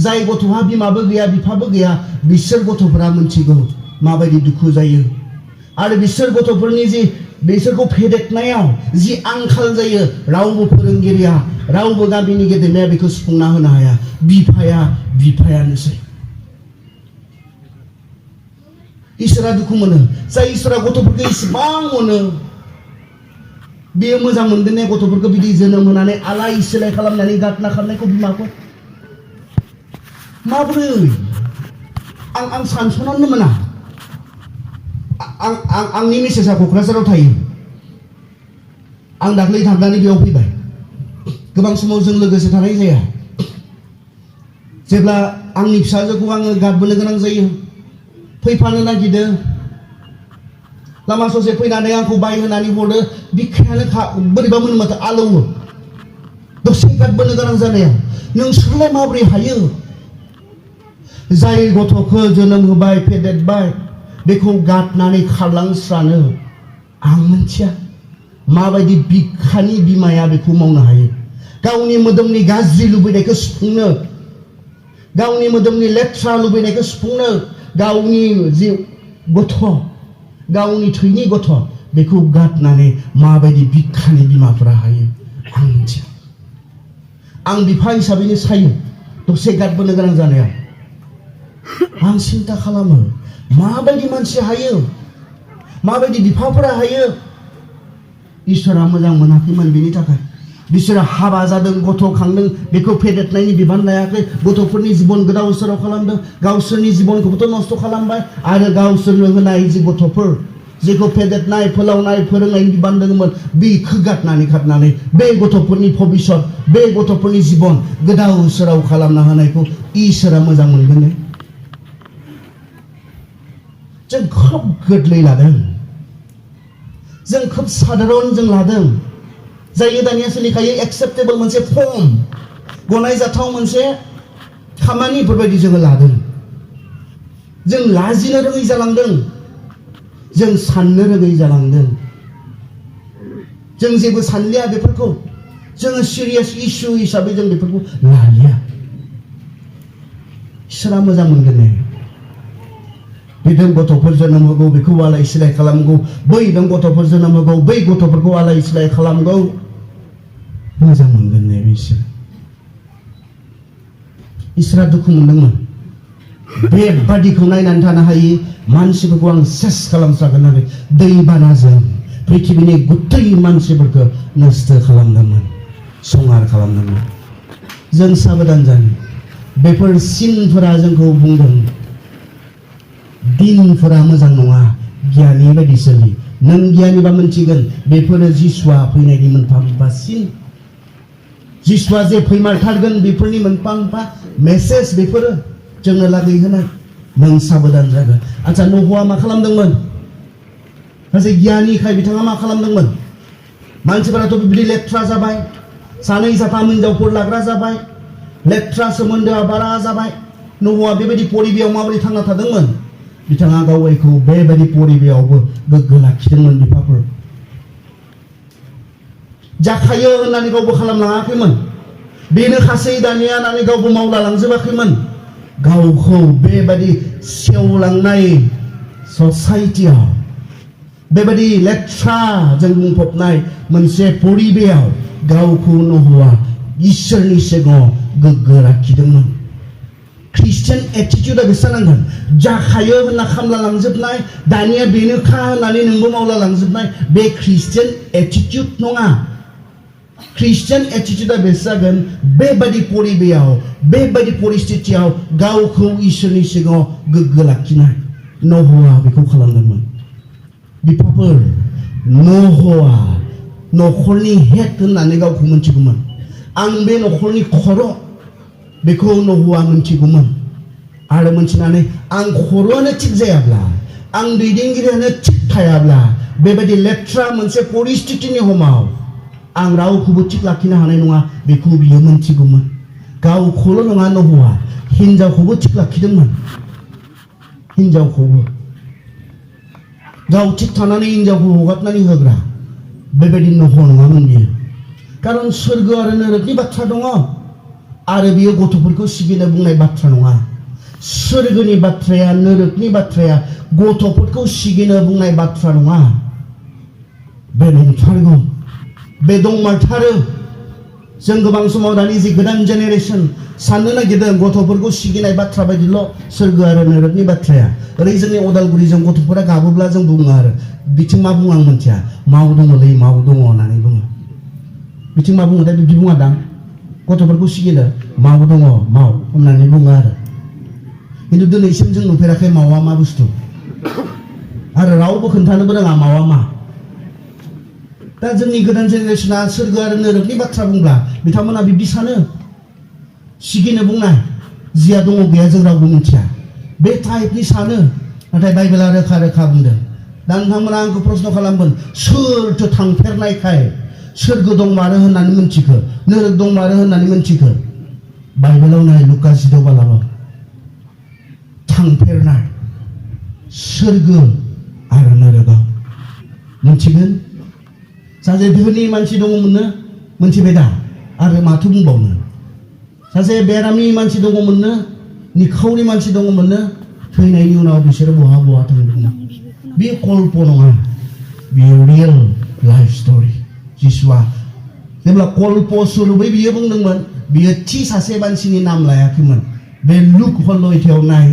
जाय गथ'हा बिमाबो गैया बिफाबो गैया बिसोर गथ'फोरा मोनथिगौ माबायदि दुखु जायो आरो बिसोर गथ'फोरनि जि बिसोरखौ फेदेरनायाव जि आंखाल जायो रावबो फोरोंगिरिया रावबो गामिनि गेदेमाया बेखौ सुफुंना होनो हाया बिफायानोसै इसोरा दुखु मोनो जाय इसोरा गथ'फोरखौ इसेबां अनो बेयो मोजां मोनगोन ने गथ'फोरखौ बिदि जोनोम होनानै आलाय सिलाय खालामनानै गारना खारनायखौ बिमाखौ माबोरै आं सानस'नानो मोना आंनि मिसेसआ क'क्राझाराव थायो आं दाख्लै थांनानै बेयाव फैबाय गोबां समाव जों लोगोसे थानाय जाया जेब्ला आंनि फिसाजोखौ आङो गारबोनो गोनां जायो फैफानो नागिरदो लामा ससे फैनानै आंखौ बाय होनानै हरदो बिखायानो बोरैबा मोनो माथो आलौवो दसे गारबोनो गोनां जानाया नोंसोरलाय माबोरै हायो जाय गथ'खौ जोनोम होबाय फेदेरबाय बेखौ गारनानै खारलांस्रानो आं मिथिया माबायदि बिखानि बिमाया बेखौ मावनो हायो गावनि मोदोमनि गाज्रि लुबैनायखौ सुफुंनो गावनि मोदोमनि लेथ्रा लुबैनायखौ सुफुंनो गावनि जि गथ' गावनि थैनि गथ' बेखौ गारनानै माबायदि बिखानि बिमाफोरा हायो आं मिथिया। आं बिफा हिसाबैनो सायो दसे गारबोनो गोनां जानायाव आं सिन्ता खालामो माबायदि मानसि हायो, माबायदि बिफाफोरा हायो। इसोरा मोजां मोनाखैमोन बेनि थाखाय बिसोरो हाबा जादों, गथ' खांदों, बेखौ फेदेरनायनि बिबान लायाखै, गथ'फोरनि जिबन गोदाव सोराव खालामदों, गावसोरनि जिबनखौबोथ' नस्थ' खालामबाय आरो गावसोरनो होनाय जि गथ'फोर जेखौ फेदेरनाय फोलावनाय फोरोंनायनि बिबान दङमोन बेखौ गारनानै खारनानै बे गथ'फोरनि भबिष्यत, बे गथ'फोरनि जिबन गोदाव सोराव खालामना होनायखौ इसोरा मोजां मोनगोन ने? जों खोब गोरलै लादों, जों खोब साधारन जों लादों, जायो दानिया सोलिखायो एक्सेप्टेबल मोनसे फर्म, गनायजाथाव मोनसे खामानिफोरबायदि जोङो लादों। जों लाजिनो रोङै जालांदों, जों साननो रोङै जालांदों, जों जेबो सानलिया बेफोरखौ, जोङो सिरियास इस्यु हिसाबै जों बेफोरखौ लालिया। इसोरा मोजां मोनगोन ने? बेदों गथ'फोर जोनोम होगौ बेखौ आलाय सिलाय खालामगौ, बैदों गथ'फोर जोनोम होगौ बै गथ'फोरखौ आलाय सिलाय खालामगौ, मोजां मोनगोन ने इसोर? इसोरा दुखु मोनदोंमोन बेबादिखौ नायनानै थानो हायि मानसिफोरखौ आं सेस खालामस्रागोन होननानै दैबानाजों पृथिबिनि गुथै मानसिफोरखौ नस्थ' खालामदोंमोन, संहार खालामदोंमोन। जों साबधान जानो, बेफोर सिनफोरा जोंखौ बुंदों दिनफोरा मोजां नङा, गियानि बायदि सोलि। नों गियानिबा मोनथिगोन बेफोरो जिसुआ फैनायनि मोनफा मोनफा सिन, जिसुआ जे फैमारथारगोन बेफोरनि मोनफा मोनफा मेसेज, बेफोरो जोंनो लागै होनाय। नों साबधान जागोन। आচ্ছা न'हआ मा खालामदोंमोन? सासे गियानिखाय बिथाङा मा खालामदोंमोन? मानसिफोराथ' बिदि लेथ्रा जाबाय, सानै साथाम हिनजावफोर लाग्रा जाबाय, लेथ्रा सोमोन्दोआ बारा जाबाय। न'हआ बेबायदि परिबेयाव माबोरै थांना थादोंमोन? बिथाङा गावखौ बेबायदि परिबेयावबो गोग्गो लाखिदोंमोन। बिफाफोर जाखायो होननानै गावबो खालामलाङाखैमोन, बेनो खासै दानिया होननानै गावबो मावला लांजोबाखैमोन। गावखौ बेबायदि सेवलांनाय ससाइटियाव, बेबायदि लेथ्राजों बुंफबनाय मोनसे परिबेयाव गावखौ न'हआ इसोरनि सिगाङाव गोग्गो लाखिदोंमोन। ख्रिस्टियान एटिटिउडा बेसे जानांगोन? जाखायो होनना खामला लांजोबनाय, दानिया बेनोखा होननानै नोंबो मावला लांजोबनाय, बे ख्रिस्टियान एटिटिउड नङा। ख्रिस्टियान एटिटिउडा बेसे जागोन? बेबायदि परिबेयाव, बेबायदि परिस्थितियाव गावखौ इसोरनि सिगाङाव गोग्गो लाखिनाय। न'हआ बेखौ खालामदोंमोन। बिफाफोर, न'हआ न'खरनि हेड होननानै गावखौ मोनथिगौमोन। आं बे न'खरनि खर', बेखौ न'हआ मोनथिगौमोन। आरो मोनथिनानै आं खर'आनो थिग जायाब्ला, आं दैदेनगिरियानो थिग थायाब्ला, बेबायदि लेथ्रा मोनसे परिस्थितिनि समाव आं रावखौबो थिग लाखिनो हानाय नङा, बेखौ बियो मोनथिगौमोन। गावखौल' नङा, न'हआ हिनजावखौबो थिग लाखिदोंमोन। हिनजावखौबो गाव थिग थानानै हिनजावखौ हगारनानै होग्रा बेबायदि न'ह नङामोन बियो। खारन सोरगो आरो नोरकनि बाथ्रा दङ, आरो बियो गथ'फोरखौ सिबिनो बुंनाय बाथ्रा नङा। सोरगोनि बाथ्राया, नोरकनि बाथ्राया गथ'फोरखौ सिगिनो बुंनाय बाथ्रा नङा। बे नंथारगौ, बे दंमारथारो। जों गोबां समाव दानि जि गोदान जेनेरेसन साननो नागिरदों गथ'फोरखौ सिगिनाय बाथ्रा बायदिल' सोरगो आरो नोरकनि बाथ्राया। ओरै जोंनि अदालगुरिजों गथ'फोरा गाबोब्ला जों बुङो आरो बिथिं मा बुङो आं मिथिया, माव दङलै माव दङ होननानै बुङो। बिथिं मा बुङो दा? बिदि बुङा दां। गथ'फोरखौ सिगिनो माव दङ माव होननानै बुङो आरो। खिन्थु दिनैसिम जों नुफेराखै मावा मा बुस्थु, आरो रावबो खोन्थानोबो रोङा मावा मा। दा जोंनि गोदान जेनेरेसना सोरगो आरो नोरकनि बाथ्रा बुंब्ला बिथांमोना बिब्दि सानो, सिगिनो बुंनाय जिया दङ गैया जों रावबो मिथिया, बे टाइपनि सानो। नाथाय बाइबेला रोखा रोखा बुंदों। दा नोंथांमोना आंखौ प्रश्न खालामगोन, सोरथो थांफेरनायखाय सोरगो दंमारो होननानै मिथिखो, नोरक दंमारो होननानै मिथिखो? बाइबेलाव नाय, लुका 16:12 थांफेरनाय सोरगो आरो नोरकआव मिथिगोन। सासे धोनि मानसि दङमोननो, मोनथिबाय दा? आरो माथो बुंबावनो? सासे बेरामि मानसि दङमोननो, निखावरि मानसि दङमोननो थैनायनि उनाव बिसोरो बहा बहा थांदोंमोन बे कल्प नङा बेयो रियेल लाइफ स्टोरी जिसुआ जेब्ला कल्प स्वरूपै बियो बुंदोंमोन बियो थि सासे मानसिनि नाम लायाखैमोन बे लुक हलयथायाव नाय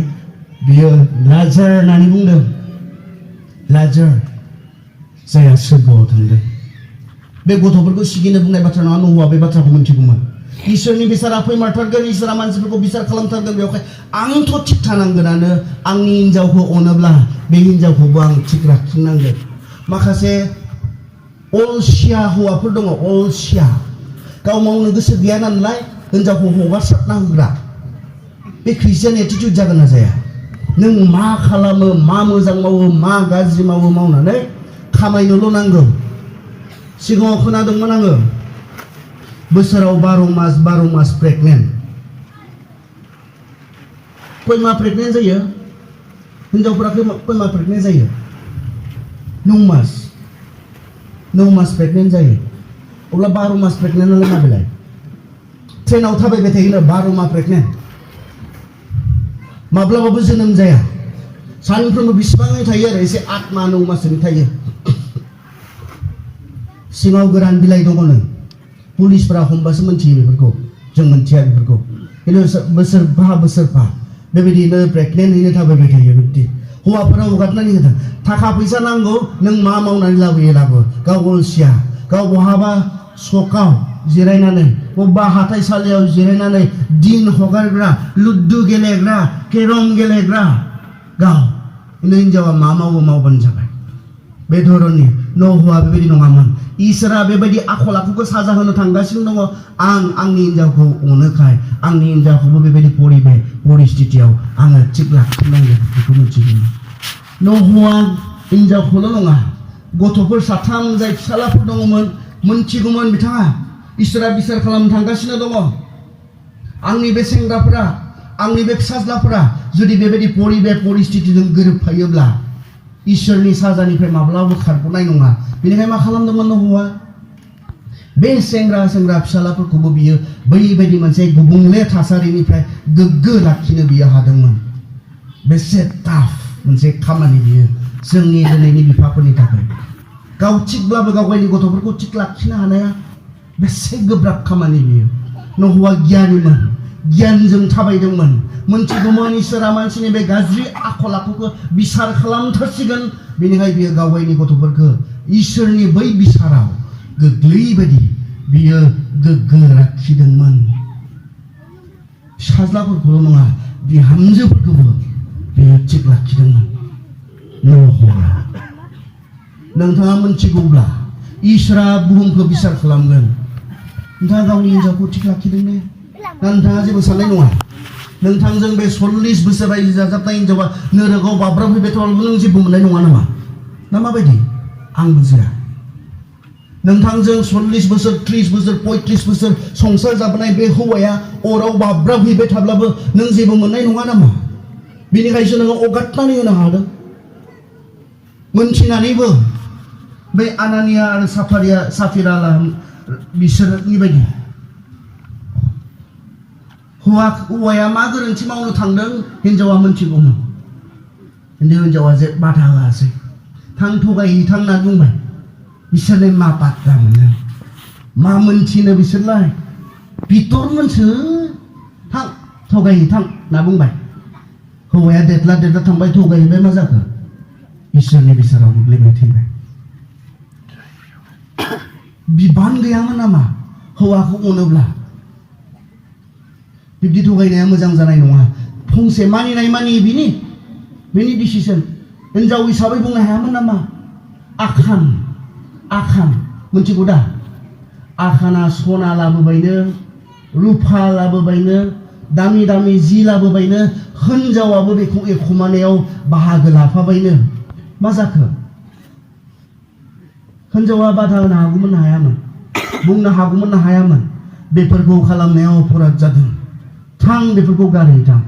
बियो लाजार होननानै बुंदों लाजार जायहा सोरगोआव थांदों बे गथ'फोरखौ सिगिनो बुंनाय बाथ्रा नङा न'आ बे बाथ्राखौ मिथिगौमोन इसोरनि बिसारा फैमारथारगोन इसोरा मानसिफोरखौ बिसार खालामथारगोन बेवहाय आंथ' थिग थानांगोनानो आंनि हिन्जावखौ अनोब्ला बे हिन्जावखौबो आं थिग लाखिनांगोन माखासे अलसिया हौवाफोर दङ अलसिया गाव मावनो गोसो गैया नालाय हिन्जावखौ हगारसारना होग्रा बे ख्रिस्टियान एटिट्युड जागोन ना जाया नों मा खालामो मा मोजां मावो मा गाज्रि मावो मावनानै खामायनोल' नांगौ सिगाङाव खोनादोंमोन आङो बोसोराव 12 मास प्रेगनेन्ट खय मा प्रेगनेन्ट जायो हिन्जावफोरा खय मा प्रेगनेन्ट जायो 9 मास प्रेगनेन्ट जायो अब्ला 12 मास प्रेगनेन्ट नालाय माबेलाय ट्रेनाव थाबायबाय थायोनो 12 मा प्रेगनेन्ट माब्लाबाबो जोनोम जाया सानफ्रोमबो बेसेबाङै थायो आरो एसे 8 मा 9 मासनि थायो सिङाव गोरान बिलाइ दङनो पुलिसफोरा हमबासो मोनथियो बेफोरखौ जों मोनथिया बेफोरखौ खिन्थु बोसोरफा बेबायदिनो प्रेगनेन्टयैनो थाबायबाय थायो बिदि हौवाफोरा हगारनानै होदों थाखा फैसा नांगौ नों मा मावनानै लाबो गाव अलसिया गाव बहाबा सकाव जिरायनानै बबेबा हाथाइसालियाव जिरायनानै दिन हगारग्रा लुड्डु गेलेग्रा केरम गेलेग्रा गाव हिन्जावा मा मावो मावबानो जाबाय बे धरननि न'हौवा बेबायदि नङामोन इसोरा बेबायदि आखल आखुखौ साजा होनो थांगासिनो दङ आं आंनि हिन्जावखौ अनोखाय आंनि हिन्जावखौबो बेबायदि परिस्थितियाव आङो थिग लाखिनांगोन बेखौ मिथिगौमोन न'हौवा हिन्जावखौल' नङा गथ'फोर 3 जाय फिसालाफोर दङमोन मोनथिगौमोन बिथाङा इसोरा बिसार खालामनो थांगासिनो दङ आंनि बे सेंग्राफोरा आंनि बे फिसाज्लाफोरा जुदि बेबायदि परिस्थितिजों गोरोबफायोब्ला इसोरनि साजानिफ्राय माब्लाबो खारग'नाय नङा बेनिखायनो मा खालामदोंमोन न'हौवा बे सेंग्रा फिसालाफोरखौबो बियो बैबायदि मोनसे गुबुंले थासारिनिफ्राय गोग्गो लाखिनो बियो हादोंमोन बेसे टाफ मोनसे खामानि बियो जोंनि दिनैनि बिफाफोरनि थाखाय गाव थिगब्लाबो गाव गावनि गथ'फोरखौ थिग लाखिनो हानाया बेसे गोब्राब खामानि बियो न'हौवा गियानिमोन गियानजों थाबायदोंमोन मोनथिगौमोन इसोरा मानसिनि बे गाज्रि आखल आखुखौ बिसार खालामथारसिगोन बेनिखायनो बियो गाव गावनि गथ'फोरखौ इसोरनि बै बिसाराव गोग्लैबायदि बियो गोग्गो लाखिदोंमोन फिसाज्लाफोरखौल' नङा बिहामजोफोरखौबो बियो थिग लाखिदोंमोन न'हौवा नोंथाङा मोनथिगौब्ला इसोरा बुहुमखौ बिसार खालामगोन नोंथाङा गावनि हिन्जावखौ थिग लाखिदों ने नोंथाङा जेबो साननाय नङा नोंथांजों बे 40 बोसोर रायजो जाजाबनाय हिन्जावा नोरोगाव बाब्राबफैबाय थाब्लाबो नों जेबो मोननाय नङा नामा ना माबायदि आं बुजिया नोंथांजों 40 बोसोर 30 बोसोर 35 बोसोर संसार जाबोनाय बे हौवाया अराव बाब्राबहैबाय थाब्लाबो नों जेबो मोननाय नङा नामा बेनिखायसो नोङो अगाटनानै होनो हादों मोनथिनानैबो बे आनानिया आरो साफिरा बिसोरनि बायदि हौवाया मा गोरोन्थि मावनो थांदों हिन्जावा मोनथिगौमोन खिन्थु हिन्जावा जे बाधा होआसै थां थगायहैथां होनना बुंबाय बिसोरलाय मा बाथ्रा मोनो मा मोनथिनो बिसोरलाय बिथरमोनसो थां थगायहैथां होनना बुंबाय हौवाया देरला थांबाय थगायहैबाय मा जाखो इसोरनि बिसाराव गोग्लैबाय थैबाय बिबान गैयामोन नामा हौवाखौ अनोब्ला बिब्दि थगायनाया मोजां जानाय नङा फंसे मानिनाय मानि बिनि डिसिसन हिन्जाव हिसाबै बुंनो हायामोन नामा आखान मोनथिगौ दा आखाना सना लाबोबायनो रुफा लाबोबायनो दामि जि लाबोबायनो हिन्जावाबो बेखौ एखुमानायाव बाहागो लाफाबायनो मा जाखो हिन्जावा बाधा होनो हागौमोन ना हायामोन बुंनो हागौमोन ना हायामोन बेफोरखौ खालामनायाव अपराध जादों थां बेफोरखौ गारहैथां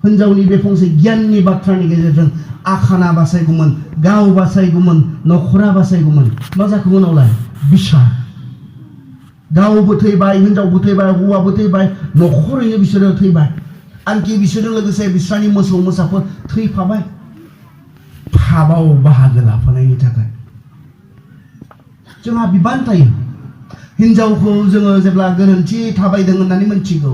हिन्जावनि बे फंसे गियाननि बाथ्रानि गेजेरजों आखाना बासायगौमोन गाव बासायगौमोन नखरा बासायगौमोन मा जाखो उनावलाय बिसार गावबो थैबाय हिन्जावबो थैबाय हौवाबो थैबाय नखरैनो बिसोरो थैबाय आनखि बिसोरजों लोगोसे बिस्रानि मोसौ मोसाफोर थैफाबाय हाबाव बाहागो लाफानायनि थाखाय जोंहा बिबान थायो। हिनजावखौ जोङो जेब्ला गोरोन्थि थाबायदों होननानै मिथिगौ,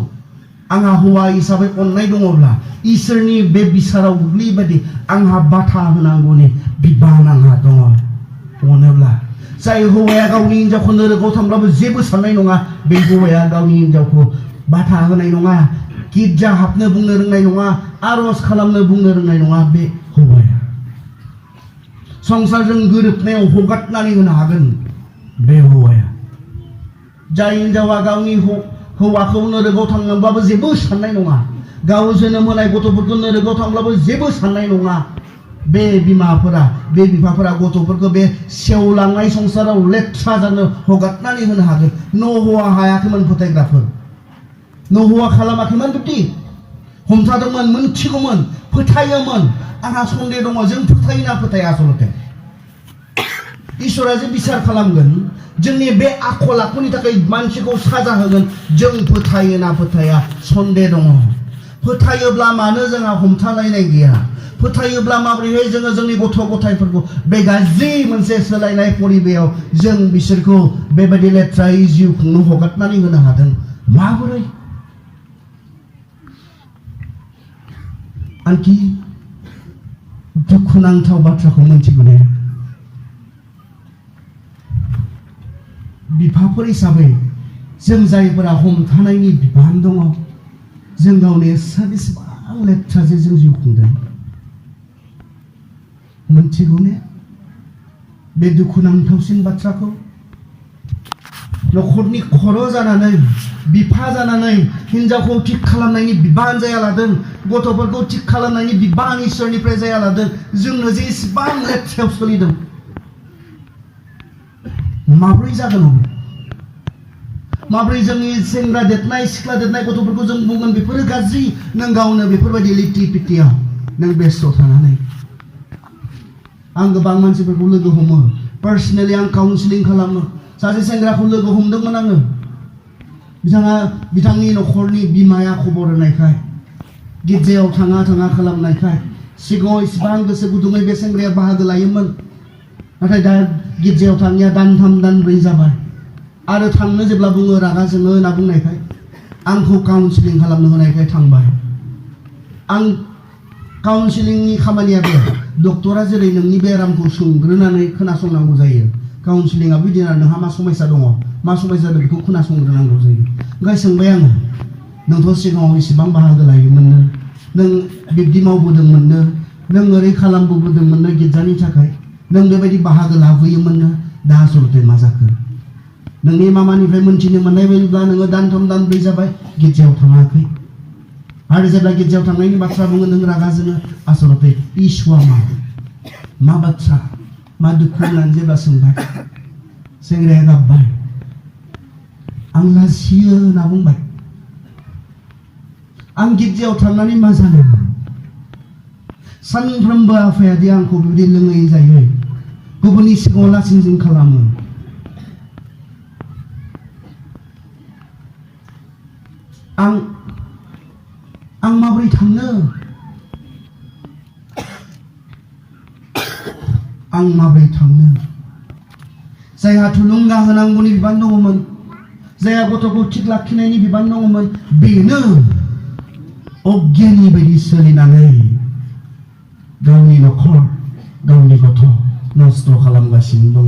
आंहा हौवा हिसाबै अननाय दङब्ला इसोरनि बे बिसाराव गोग्लैबायदि आंहा बाथा होनांगौनि बिबान आंहा दङ। अनोब्ला जाय हौवाया गावनि हिनजावखौ नोरोगाव थांब्लाबो जेबो साननाय नङा, बे हौवाया गावनि हिनजावखौ बाथा होनाय नङा, गिर्जा हाबनो बुंनो रोंनाय नङा, आरज खालामनो बुंनो रोंनाय नङा। बे हौवाया संसारजों गोरोबनायाव हगारनानै होनो हागोन। बे हौवाया जाय हिनजावा गावनि हौवाखौ नोरोगाव थांनोब्लाबो जेबो साननाय नङा, गाव जोनोम होनाय गथ'फोरखौ नोरोगाव थांब्लाबो जेबो साननाय नङा, बे बिमाफोरा बे बिफाफोरा गथ'फोरखौ बे सेवलांनाय संसाराव लेथ्रा जानो हगारनानै होनो हागोन। न'हआ हायाखैमोन फोथायग्राफोर, न'हआ खालामाखैमोन बिदि हमथादोंमोन, मोनथिगौमोन, फोथायोमोन। आंहा सन्देह दङ, जों फोथायोना फोथाया? आसलते इसोरा जे बिसार खालामगोन, जोंनि बे आखल आखुनि थाखाय मानसिखौ साजा होगोन, जों फोथायोना फोथाया? सन्देह दङ। फोथायोब्ला मानो जोंहा हमथालायनाय गैया? फोथायोब्ला माबोरैहाय जोङो जोंनि गथ' गथायफोरखौ बे गाज्रि मोनसे सोलायनाय परिबेयाव जों बिसोरखौ बेबायदि लेथ्रायै जिउ खुंनो हगारनानै होनो हादों? माबोरै? आनखि दुखुनांथाव बाथ्राखौ मोनथिगौ ने? बिफाफोर हिसाबै जों जायफोरा हमथानायनि बिबान दङ, जों गावनि बेसेबां लेथ्राजों जों जिउ खुंदों मोनथिगौ ने? बे दुखुनांथावसिन बाथ्राखौ न'खरनि खर' जानानै, बिफा जानानै हिनजावखौ थिग खालामनायनि बिबान जाया लादों, गथ'फोरखौ थिग खालामनायनि बिबान इसोरनिफ्राय जाया लादों, जोंनो जे इसेबां लेथ्रायाव सोलिदों, माब्रै जागोन? माब्रै जोंनि सेंग्रा देरनाय सिख्ला देरनाय गथ'फोरखौ जों बुंगोन बेफोरो गाज्रि? नों गावनो बेफोरबायदि लिटि पिटियाव नों बेस्थ' थानानै। आं गोबां मानसिफोरखौ लोगो हमो, पार्सनेलि आं काउन्सिलिं खालामो। सासे सेंग्राखौ लोगो हमदोंमोन आङो, बिथांनि न'खरनि बिमाया खबर होनायखाय, गिर्जायाव थाङा खालामनायखाय सिगाङाव इसेबां गोसो गुदुङै बे सेंग्राया बाहागो लायोमोन, नाथाय दा गिर्जायाव थाङिया दानथाम दानब्रै जाबाय, आरो थांनो जेब्ला बुङो रागा जोङो होनना बुंनायखाय आंखौ काउन्सिलिं खालामनो होनायखाय थांबाय। आं काउन्सिलिंनि खामानिया बे, डक्टरा जेरै नोंनि बेरामखौ सोंग्रोनानै खोनासंनांगौ जायो, काउन्सिलिंआ बिदिनो नोंहा मा समस्या दङ, मा समस्या दं बेखौ खोनासंग्रोनांगौ जायो। ओंखाय सोंबाय आङो, नोंथ' सिगाङाव इसेबां बाहागो लायोमोननो, नों बिब्दि मावबोदोंमोननो, नों ओरै खालामबोदोंमोननो गिर्जानि थाखाय, नों बेबायदि बाहागो लाबोयोमोननो, दा आसलते मा जाखो? नोंनि मामानिफ्राय मोनथिनो मोननाय बायदिब्ला नोङो दानथाम दानब्रै जाबाय गिर्जायाव थाङाखै, आरो जेब्ला गिर्जायाव थांनायनि बाथ्रा बुङो नों रागा जोङो। आसलते इसुआ मा बाथ्रा, मा दुखु होननानै जेब्ला सोंबाय, सेंग्राया गाबबाय, आं लाजियो होनना बुंबाय। आं गिर्जायाव थांनानै मा जानो? सानफ्रोमबो आफायादि आंखौ बेबायदि लोङै जायै गुबुननि सिगाङाव लासिंसिं खालामो। आं माबोरै थांनो? आं माबोरै थांनो? जायहा थुलुंगा होनांगौनि बिबान दङमोन, जायहा गथ'खौ थिग लाखिनायनि बिबान दङमोन, बेनो अज्ञानी बायदि सोलिनानै गावनि न'खर, गावनि गथ' नस्थ' खालामगासिनो दङ।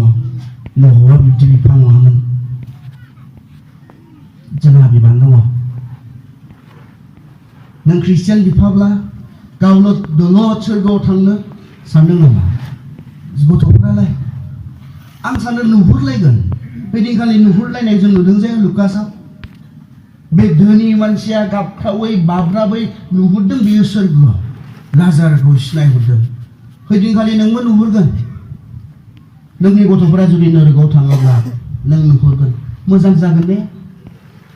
न'आ बिब्दि बिफा नङामोन। जोंहा बिबान दङ। नों ख्रिस्टियान बिफाब्ला गावल' दलद सोरगोआव थांनो सानदों नामा? गथ'फोरालाय? आं सानो नुहुरलायगोन। बेदिनखालि नुहुरलायनाय जों नुदों जे लुकासआव, बे धोनि मानसिया गाबख्रावै बाब्राबै नुहुरदों बियो सोरगोआव लाजारखौ सिनायहरदों। बेदिनखालि नोंबो नुहुरगोन। नोंनि गथ'फोरा जुदि नोरोगाव थाङोब्ला नों नुहुरगोन। मोजां जागोन ने?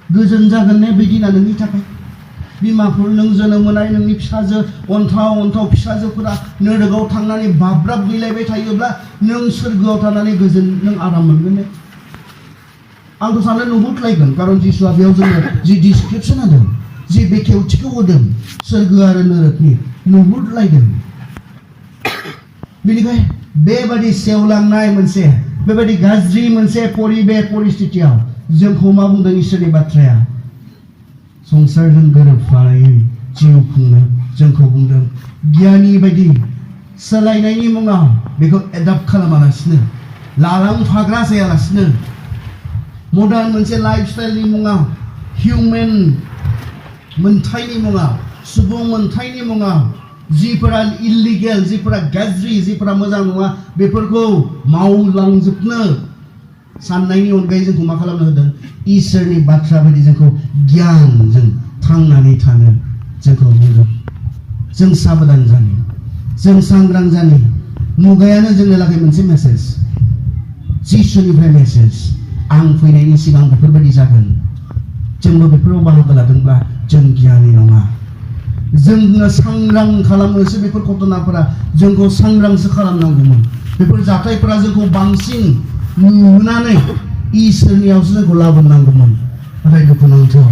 गोजोन जागोन ने बे दिना नोंनि थाखाय? बिमाफोर, नों जोनोम होनाय नोंनि फिसाजो, अन्थाव फिसाजोफोरा नोरोगाव थांनानै बाब्राब गैलायबाय थायोब्ला नों सोरगोआव थानानै गोजोन नों आराम मोनगोन ने? आंथ' सानो नुहुरलायगोन। खारन जिसुआ बेयाव जोङो जि डिसक्रिपसन होदों, जि बेखेवथिखौ होदों सोरगो आरो नोरोखनि नुहुरलायदों। बेनिखाय बेबादि सेवलांनाय मोनसे बेबादि गाज्रि मोनसे परिबेस परिस्थितियाव जोंखौ मा बुंदों इसोरनि बाथ्राया? संसारजों गोरोबफायै जिउ खुंनो जोंखौ बुंदों। गियानि बायदि सोलायनायनि मुङाव बेखौ एडाप्ट खालामालासिनो, लालांफाग्रा जायालासिनो, मडार्न मोनसे लाइफ स्टाइलनि मुङाव, हिउमेन मोन्थायनि मुङाव, सुबुं मोन्थायनि मुङाव जिफोरा इलिगेल, जिफोरा गाज्रि, जिफोरा मोजां नङा बेफोरखौ मावलांजोबनो साननायनि अनगायै जोंखौ मा खालामनो होदों? इसोरनि बाथ्रा बायदि जोंखौ गियानजों थांनानै थानो जोंखौ बुंदों। जों साबधान जानो, जों सांग्रां जानो। मुगायानो जोंनो लागै मोनसे मेसेज, जिसुनिफ्राय मेसेज, आं फैनायनि सिगां बेफोरबायदि जागोन। जोंबो बेफोराव बाहागो लादोंब्ला जों गियानि नङा। जोंनो सांग्रां खालामनोसो बेफोर घटनाफोरा जोंखौ सांग्रांसो खालामनांगौमोन। बेफोर जाथायफोरा जोंखौ बांसिन नुनानै इसोरनियावसो जोंखौ लाबोनांगौमोन। नाथाय दुखुनांथाव,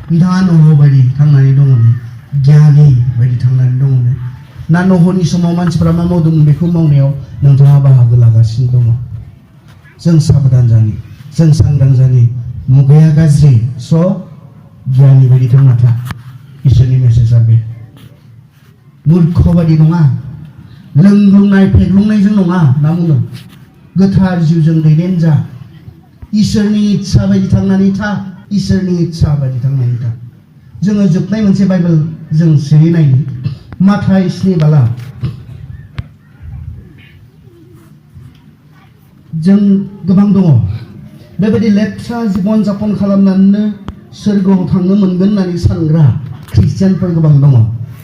नोंथाङा न'ह बायदि थांनानै दङ, गियानि बायदि थांनानै दङ ना न'हनि समाव मानसिफोरा मा मावदोंमोन बेखौ मावनायाव नोंथाङा बाहागो लागासिनो दङ। जों साबधान जानि, जों सांग्रां जानि। मुगाया गाज्रि, स' गियानि बायदि थांना था। इसोरनि मेसेजआ बे। मूर्ख बायदि नङा, लोंग्लुंनाय फेग्लुंनायजों नङा ना बुङो। गोथार जिउजों दैदेन जा। इसोरनि इच्छा बायदि थांनानै था, इसोरनि इच्छा बायदि थांनानै था। जोङो जोबनाय मोनसे बाइबेल जों सिरि नायनि, माथाय 7:12। जों गोबां दङ बेबायदि लेथ्रा जिबन जापन खालामनानैनो सोरगोआव थांनो मोनगोन होननानै सानग्रा ख्रिस्टियानफोर गोबां दङ।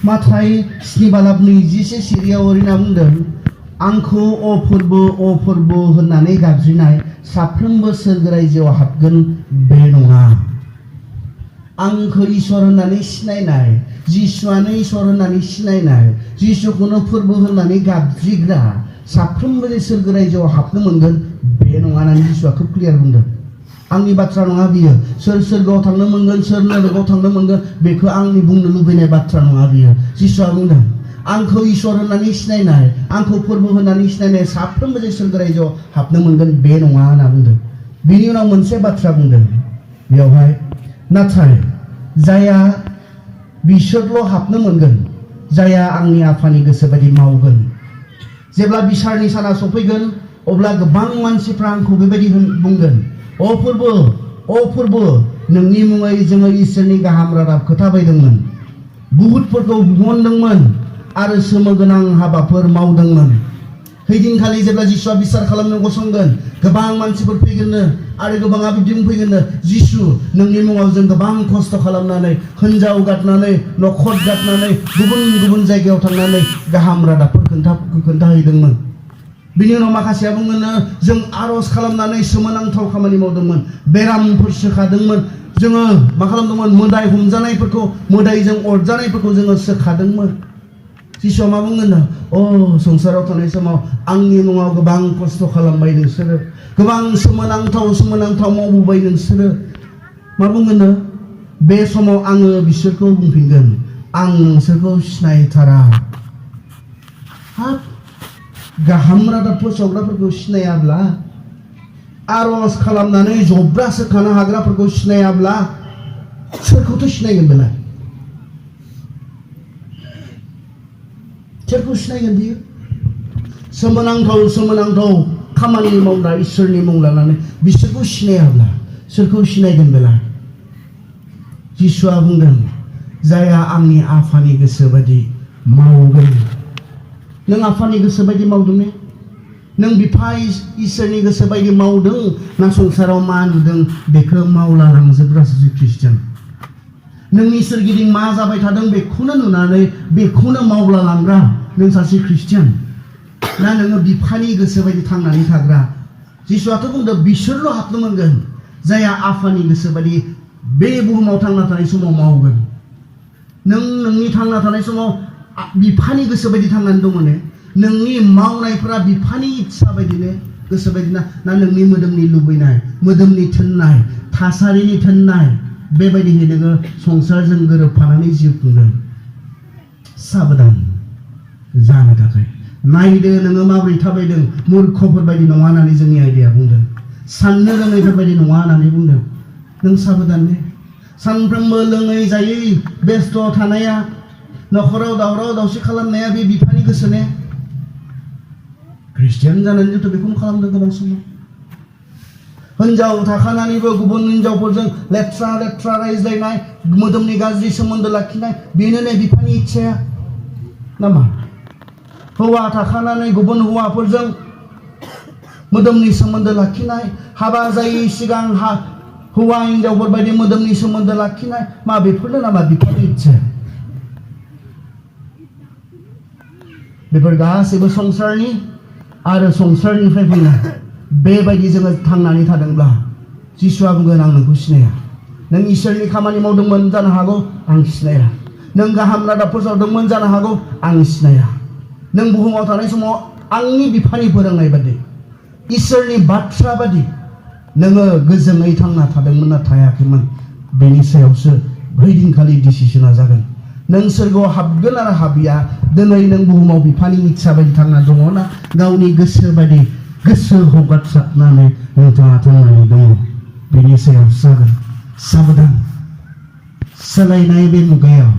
माथाय 7:26 सिरियाव ओरैना बुंदों, आंखौ अफोरबो होननानै गाबज्रिनाय साफ्रोमबो सोरगो रायजोआव हाबगोन बे नङा। आंखौ इसोर होननानै सिनायनाय, जिसुआनो इसोर होननानै सिनायनाय, जिसुखौनो फोरबो होननानै गाबज्रिग्रा साफ्रोमबो जे सोरगो रायजोआव हाबनो मोनगोन बे नङा होननानै जिसुआ खोब क्लियार बुंदों। आंनि बाथ्रा नङा बियो। सोर सोरगोआव थांनो मोनगोन, सोर नरकआव थांनो मोनगोन बेखौ आंनि बुंनो लुबैनाय बाथ्रा नङा बियो। जिसुआ बुंदों, आंखौ इसोर होननानै सिनायनाय, आंखौ फोरबो होननानै सिनायनाय साफ्रोमबो जे सोरगो रायजोआव हाबनो मोनगोन बे नङा होनना बुंदों। बिनि उनाव मोनसे बाथ्रा बुंदों बेयावहाय, नाथाय जाया बिसोरल' हाबनो मोनगोन जाया आंनि आफानि गोसो बायदि मावगोन। जेब्ला बिसारनि साना सफैगोन अब्ला गोबां मानसिफ्रा आंखौ बेबायदि बुंगोन, अफोरबो नोंनि मुङै जोङो इसोरनि गाहाम रादाब खोथा बायदोंमोन, बुहुतफोरखौ बुंहरदोंमोन आरो सोमोगोनां हाबाफोर मावदोंमोन। हैदिनखालि जेब्ला जिसुआ बिसार खालामनो गसंगोन गोबां मानसिफोर फैगोननो आरो गोबाङा बिदि बुंफैगोननो, जिसु नोंनि मुङाव जों गोबां खस्थ' खालामनानै, हिन्जाव गारनानै, न'खर गारनानै, गुबुन गुबुन जायगायाव थांनानै गाहाम रादाबफोर खोन्थाहैदोंमोन। बिनि उनाव माखासेया बुङोनो, जों आर'ज खालामनानै सोमोनांथाव खामानि मावदोंमोन, बेरामफोर सोखादोंमोन, जोङो मा खालामदोंमोन, मोदाय हमजानायफोरखौ, मोदायजों अरजानायफोरखौ जोङो सोखादोंमोन। जिसुआ मा बुङोनो, संसाराव थानाय समाव आंनि मुङाव गोबां खस्थ' खालामबाय नोंसोरो, गोबां सोमोनांथाव मावबोबाय नोंसोरो। मा बुङोनो, बे समाव आङो बिसोरखौ बुंफिनगोन, आं नोंसोरखौ सिनायथारा। हाब, गाहाम रादाब फोसावग्राफोरखौ सिनायाब्ला, आर'ज खालामनानै जब्रा सोखानो हाग्राफोरखौ सिनायाब्ला सोरखौथ' सिनायगोन बेलाय? सोरखौ सिनायगोन बियो? सोमोनांथाव खामानि मावग्रा इसोरनि मुं लानानै बिसोरखौ सिनायाब्ला सोरखौ सिनायगोन बेलाय? जिसुआ बुंदों, जायहा आंनि आफानि गोसो बायदि मावगोन। नों आफानि गोसो बायदि मावदों ने? नों बिफा इसोरनि गोसो बायदि मावदों ना संसाराव मा नुदों बेखौ मावला लांजोबग्रासो ख्रिस्टियान? नोंनि सोरगिदिं मा जाबाय थादों बेखौनो नुनानै बेखौनो मावला लांग्रा नों सासे ख्रिस्टियान ना नोङो बिफानि गोसो बायदि थांनानै थाग्रा? जिसुआथ' बुंदों, बिसोरल' हाबनो मोनगोन जायहा आफानि गोसो बायदि बे बुहुमाव थांना थानाय समाव मावगोन। नों नोंनि थांना थानाय समाव बिफानि गोसो बायदि थांनानै दङ ने? नोंनि मावनायफोरा बिफानि इच्छा बायदिनो, गोसो बायदि ना नोंनि मोदोमनि लुबैनाय, मोदोमनि थोननाय, थासारिनि थोननाय, बेबायदिहै नोङो संसारजों गोरोबफानानै जिउ खुंदों साबधान जानो थाखाय नायदो नोङो माबोरै थाबायदों मूर्खफोर बायदि नङा होननानै जोंनि आयदाया बुंदों साननो रोङैफोर बायदि नङा होननानै बुंदों नों साबधान ने सानफ्रोमबो लोङै जायै बेस्थ' थानाया न'खराव दावराव दावसि खालामनाया बे बिफानि गोसो ने ख्रिस्टियान जानानै जोंथ' बेखौनो खालामदों गोबां समाव हिनजाव थाखानानैबो गुबुन हिनजावफोरजों लेथ्रा लेथ्रा रायज्लायनाय मोदोमनि गाज्रि सोमोन्दो लाखिनाय बेनो ने बिफानि इच्छाया नामा हौवा थाखानानै गुबुन हौवाफोरजों मोदोमनि सोमोन्दो लाखिनाय हाबा जायै सिगां हौवा हिनजावफोर बायदि मोदोमनि सोमोन्दो लाखिनाय मा बेफोरनो नामा बिफानि इच्छा बेफोर गासैबो संसारनि आरो संसारनिफ्राय फैनाय बेबायदि जोङो थांनानै थादोंब्ला जिसुआ बुंगोन आं नोंखौ सिनाया नों इसोरनि खामानि मावदोंमोन जानो हागौ आं सिनाया नों गाहाम रादाब फोसावदोंमोन जानो हागौ आं सिनाया नों बुहुमाव थानाय समाव आंनि बिफानि फोरोंनाय बादि इसोरनि बाथ्रा बादि नोङो गोजोङै थांना थादोंमोन ना थायाखैमोन बेनि सायावसो बै दिनखालि डिसिसना जागोन नों सोरगोआव हाबगोन आरो हाबिया दिनै नों बुहुमाव बिफानि इच्छा बायदि थांना दङ ना गावनि गोसो बायदि गोसो हगारसारनानै नोंथाङा थांनानै दङ बेनि सायाव जागोन साबधान सोलायनाय बे मुगायाव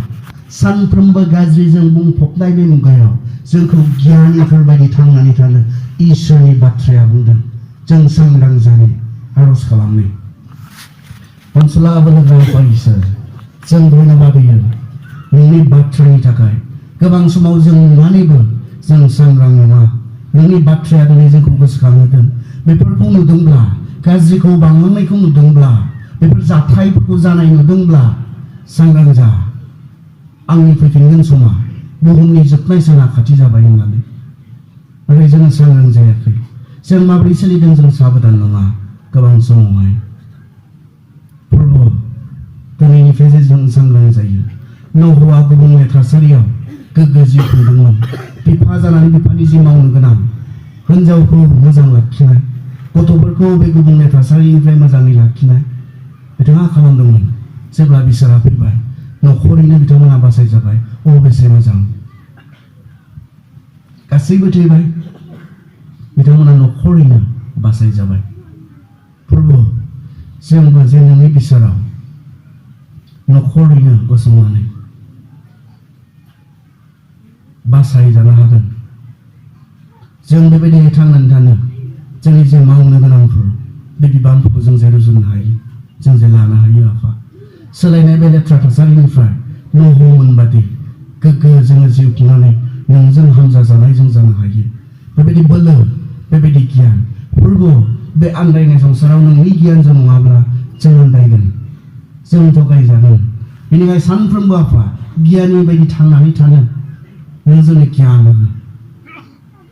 सानफ्रोमबो गाज्रिजों बुंफबनाय बे मुगायाव जोंखौ गियानिफोर बायदि थांनानै थानो इसोरनि बाथ्राया बुंदों जों सांग्रां जानो आरज खालामनो अनसुला बोलोगोरा इसोर जों धन्यबाद होयो नोंनि बाथ्रानि थाखाय गोबां समाव जों नुनानैबो जों सांग्रां नङा नोंनि बाथ्राया दिनै जोंखौ गोसोखांहोदों बेफोरखौ नुदोंब्ला गाज्रिखौ बांलांनायखौ नुदोंब्ला बेफोर जाथायफोरखौ जानाय नुदोंब्ला सांग्रां जा आंनि फैफिनगोन समा बुहुमनि जोबनाय साना खाथि जाबाय होननानै नाथाय जों सांग्रां जायाखै जों माबोरै सोलिदों जों साबधान नङा गोबां समावहाय प्रभु दिनैनिफ्राय जे जों सांग्रां जायो न'हौवा गुबुंले थासारियाव गोग्गो जिउ खुंदोंमोन बिफा जानानै बिफानि जि मावनो गोनां हिनजावखौ मोजां लाखिनाय गथ'फोरखौ बे गुबुंले थासारिनिफ्राय मोजाङै लाखिनाय बिथाङा खालामदोंमोन जेब्ला बिसोरा फैबाय न'खरैनो बिथांमोना बासायजाबाय बेसे मोजां गासैबो थैबाय बिथांमोना न'खरैनो बासायजाबाय प्रभु जोंबो जे नोंनि बिसाराव न'खरैनो गसंनानै बासायजानो हागोन जों बेबायदि थांनानै थानो जोंनि जे मावनो गोनांफोर बे बिबानफोरखौ जों जे रुजुनो हायो जों जे लानो हायो आफा सोलायनाय बे लेथ्रा थासारिनिफ्राय न'हौमोन बादि गोग्गो जोङो जिउ खुंनानै नोंजों हामजा जानाय जों जानो हायो बेबायदि बोलो बेबायदि गियान प्रभु बे आन्दायनाय संसाराव नोंनि गियानजों नङाब्ला जों आन्दायगोन जों थगायजागोन बेनिखायनो सानफ्रोमबो आफा गियाननि बायदि थांनानै थानो नों जोंनो गियान हो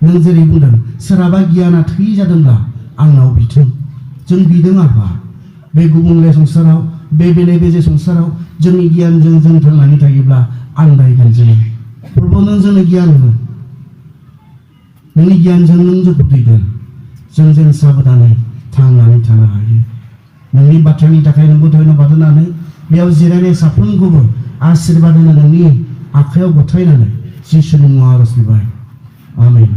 नों जेरै बुंदों सोरहाबा गियाना थै जादोंब्ला आंनाव बिथों जों बिदों आफा बे गुबुंले संसाराव बे बेले बेजे संसाराव जोंनि गियानजों जों थांनानै थायोब्ला आन्दायगोन जों प्रभु नों जोंनो गियान हो नोंनि गियानजों नों जोंखौ दैदेन जों जेन साबधानै थांनानै थानो हायो नोंनि बाथ्रानि थाखाय नोंखौ धन्यबाद होनानै बेयाव जिरायनाय साफ्रोमखौबो आशीर्बाद होनो नोंनि आखायाव गथायनानै जिसुनि मुङाव आरज बिबाय आमेन।